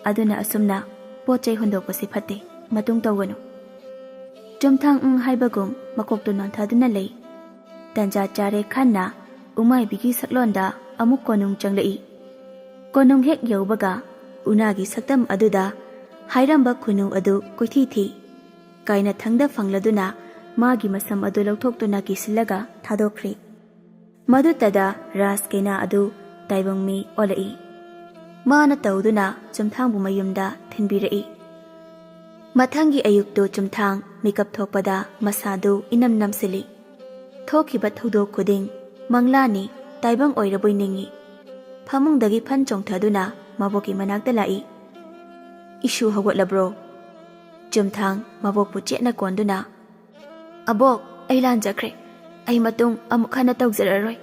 ꯑꯗꯨꯅ ꯑꯁꯨꯝꯅ ꯄꯣꯠ ꯆꯩ ꯍꯨꯟꯗꯣꯛꯄꯁꯤ ꯐꯠꯇꯦ, ꯃꯇꯨꯡ ꯇꯧꯒꯅꯨ꯫" ꯆꯨꯝꯊꯥꯡ ꯎꯝ ꯍꯥꯏꯕꯒꯨꯝ ꯃꯀꯣꯛꯇꯨ ꯅꯣꯟꯊꯗꯨꯅ ꯂꯩ꯫ ꯇꯟꯖꯥ ꯆꯥꯔꯦ ꯈꯟꯅ ꯎꯃꯥꯏꯕꯤꯒꯤ ꯁꯛꯂꯣꯟꯗ ꯑꯃꯨꯛ ꯀꯣꯅꯨꯡ ꯆꯪꯂꯛꯏ꯫ ꯀꯣꯅꯨꯡ ꯍꯦꯛ ꯌꯧꯕꯒ ꯎꯅꯥꯒꯤ ꯁꯛꯇꯝ ꯑꯗꯨꯗ ꯍꯥꯏꯔꯝꯕ ꯈꯨꯅꯨ ꯑꯗꯨ ꯀꯣꯏꯊꯤ ꯊꯤ꯫ ꯀꯥꯏꯅꯊꯪꯗ ꯐꯪꯂꯗꯨꯅ ꯃꯥꯒꯤ ꯃꯁꯝ ꯑꯗꯨ ꯂꯧꯊꯣꯛꯇꯨꯅ ꯀꯤꯁꯤꯜꯂꯒ ꯊꯥꯗꯣꯛꯈ꯭ꯔꯦ꯫ ꯃꯗꯨꯇꯗ ꯔꯥꯖ ꯀꯩꯅꯥ ꯑꯗꯨ ꯇꯥꯏꯕꯪ ꯃꯤ ꯑꯣꯜꯂꯛꯏ꯫ ꯃꯥꯅ ꯇꯧꯗꯨꯅ ꯆꯨꯝꯊꯥꯡꯕꯨ ꯃꯌꯨꯝꯗ ꯊꯤꯟꯕꯤꯔꯛꯏ꯫ ꯃꯊꯪꯒꯤ ꯑꯌꯨꯛꯇꯨ ꯆꯨꯝꯊꯥꯡ ꯃꯤꯀꯞ ꯊꯣꯛꯄꯗ ꯃꯁꯥꯗꯨ ꯏꯅꯝ ꯅꯝꯁꯤꯜꯂꯤ꯫ ꯊꯣꯛꯈꯤꯕ ꯊꯧꯗꯣꯛ ꯈꯨꯗꯤꯡ ꯃꯪꯂꯥꯅꯤ, ꯇꯥꯏꯕꯪ ꯑꯣꯏꯔꯕꯣꯏ ꯅꯤꯡꯏ꯫ ꯐꯃꯨꯡꯗꯒꯤ ꯐꯟ ꯆꯣꯡꯊꯗꯨꯅ ꯃꯕꯣꯛꯀꯤ ꯃꯅꯥꯛꯇ ꯂꯥꯛꯏ꯫ "ꯏꯁꯨ ꯍꯧꯒꯠꯂꯕ꯭ꯔꯣ?" ꯆꯨꯝꯊꯥꯡ ꯃꯕꯣꯛꯄꯨ ꯆꯦꯠꯅ ꯀꯣꯟꯗꯨꯅ, "ꯑꯕꯣꯛ, ꯑꯩ ꯂꯥꯟꯖꯈ꯭ꯔꯦ꯫ ꯑꯩ ꯃꯇꯨꯡ ꯑꯃꯨꯛ ꯍꯟꯅ ꯇꯧꯖꯔꯔꯣꯏ꯫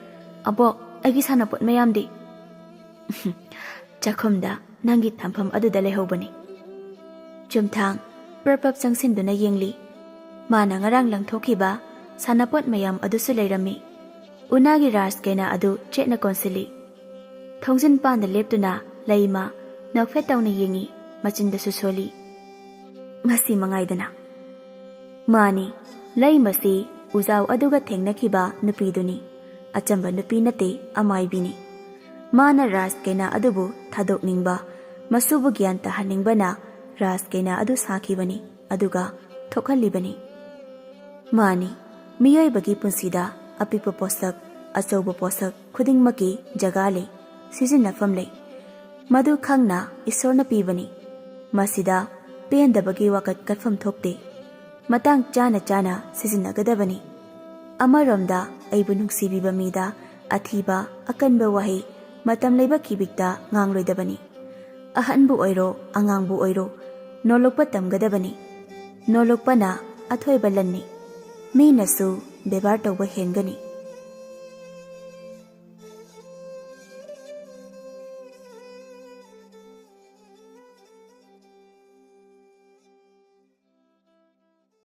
ꯑꯕꯣꯛ, ꯑꯩꯒꯤ ꯁꯥꯟꯅꯄꯣꯠ ꯃꯌꯥꯝꯗꯤ?" ꯆꯥꯛꯈꯨꯝꯗ ꯅꯪꯒꯤ ꯊꯝꯐꯝ ꯑꯗꯨꯗ ꯂꯩꯍꯧꯕꯅꯤ꯫ ꯆꯨꯝꯊꯥꯡ ꯄ꯭ꯔꯞ ꯄ꯭ꯔꯞ ꯆꯪꯁꯤꯟꯗꯨꯅ ꯌꯦꯡꯂꯤ꯫ ꯃꯥꯅ ꯉꯔꯥꯡ ꯂꯪꯊꯣꯛꯈꯤꯕ ꯁꯥꯟꯅꯄꯣꯠ ꯃꯌꯥꯝ ꯑꯗꯨꯁꯨ ꯂꯩꯔꯝꯃꯤ꯫ ꯎꯅꯥꯒꯤ ꯔꯥꯖ ꯀꯩꯅꯥ ꯑꯗꯨ ꯆꯦꯠꯅ ꯀꯣꯟꯁꯤꯜꯂꯤ꯫ ꯊꯣꯡꯖꯤꯟ ꯄꯥꯟꯗ ꯂꯦꯞꯇꯨꯅ ꯂꯩꯃ ꯅꯣꯛꯐꯦꯠ ꯇꯧꯅ ꯌꯦꯡꯉꯤ, ꯃꯆꯤꯟꯗꯁꯨ ꯁꯣꯜꯂꯤ꯫ ꯃꯁꯤ ꯃꯉꯥꯏꯗꯅ꯫ ꯃꯥꯅꯤ, ꯂꯩꯃꯁꯤ ꯎꯖꯥꯎ ꯑꯗꯨꯒ ꯊꯦꯡꯅꯈꯤꯕ ꯅꯨꯄꯤꯗꯨꯅꯤ꯫ ꯑꯆꯝꯕ ꯅꯨꯄꯤ ꯅꯠꯇꯦ, ꯑꯃꯥꯏꯕꯤꯅꯤ꯫ ꯃꯥꯅ ꯔꯥꯖ ꯀꯩꯅꯥ ꯑꯗꯨꯕꯨ ꯊꯥꯗꯣꯛꯅꯤꯡꯕ, ꯃꯁꯨꯕꯨ ꯒ꯭ꯌꯥꯟ ꯇꯥꯍꯟꯅꯤꯡꯕꯅ ꯔꯥꯖ ꯀꯩꯅꯥ ꯑꯗꯨ ꯁꯥꯈꯤꯕꯅꯤ, ꯑꯗꯨꯒ ꯊꯣꯛꯍꯜꯂꯤꯕꯅꯤ꯫ ꯃꯥꯅꯤ, ꯃꯤꯑꯣꯏꯕꯒꯤ ꯄꯨꯟꯁꯤꯗ ꯑꯄꯤꯛꯄ ꯄꯣꯠꯁꯛ, ꯑꯆꯧꯕ ꯄꯣꯠꯁꯛ ꯈꯨꯗꯤꯡꯃꯛꯀꯤ ꯖꯒꯥ ꯂꯩ, ꯁꯤꯖꯤꯟꯅꯐꯝ ꯂꯩ꯫ ꯃꯗꯨ ꯈꯪꯅ ꯏꯁꯣꯔꯅ ꯄꯤꯕꯅꯤ꯫ ꯃꯁꯤꯗ ꯄꯦꯟꯗꯕꯒꯤ ꯋꯥꯀꯠ ꯀꯠꯐꯝ ꯊꯣꯛꯇꯦ꯫ ꯃꯇꯥꯡ ꯆꯥꯅ ꯆꯥꯅ ꯁꯤꯖꯤꯟꯅꯒꯗꯕꯅꯤ꯫ ꯑꯃꯔꯣꯝꯗ ꯑꯩꯕꯨ ꯅꯨꯡꯁꯤꯕꯤꯕ ꯃꯤꯗ ꯑꯊꯤꯕ, ꯑꯀꯟꯕ ꯋꯥꯍꯩ ꯃꯇꯝ ꯂꯩꯕ ꯀꯤꯕꯤꯛꯇ ꯉꯥꯡꯂꯣꯏꯗꯕꯅꯤ꯫ ꯑꯍꯟꯕꯨ ꯑꯣꯏꯔꯣ, ꯑꯉꯥꯡꯕꯨ ꯑꯣꯏꯔꯣ, ꯅꯣꯂꯨꯛꯄ ꯇꯝꯒꯗꯕꯅꯤ꯫ ꯅꯣꯂꯨꯛꯄꯅ ꯑꯊꯣꯏꯕ ꯂꯟꯅꯤ꯫ ꯃꯤꯅꯁꯨ ꯕꯦꯕꯥꯔ ꯇꯧꯕ ꯍꯦꯟꯒꯅꯤ꯫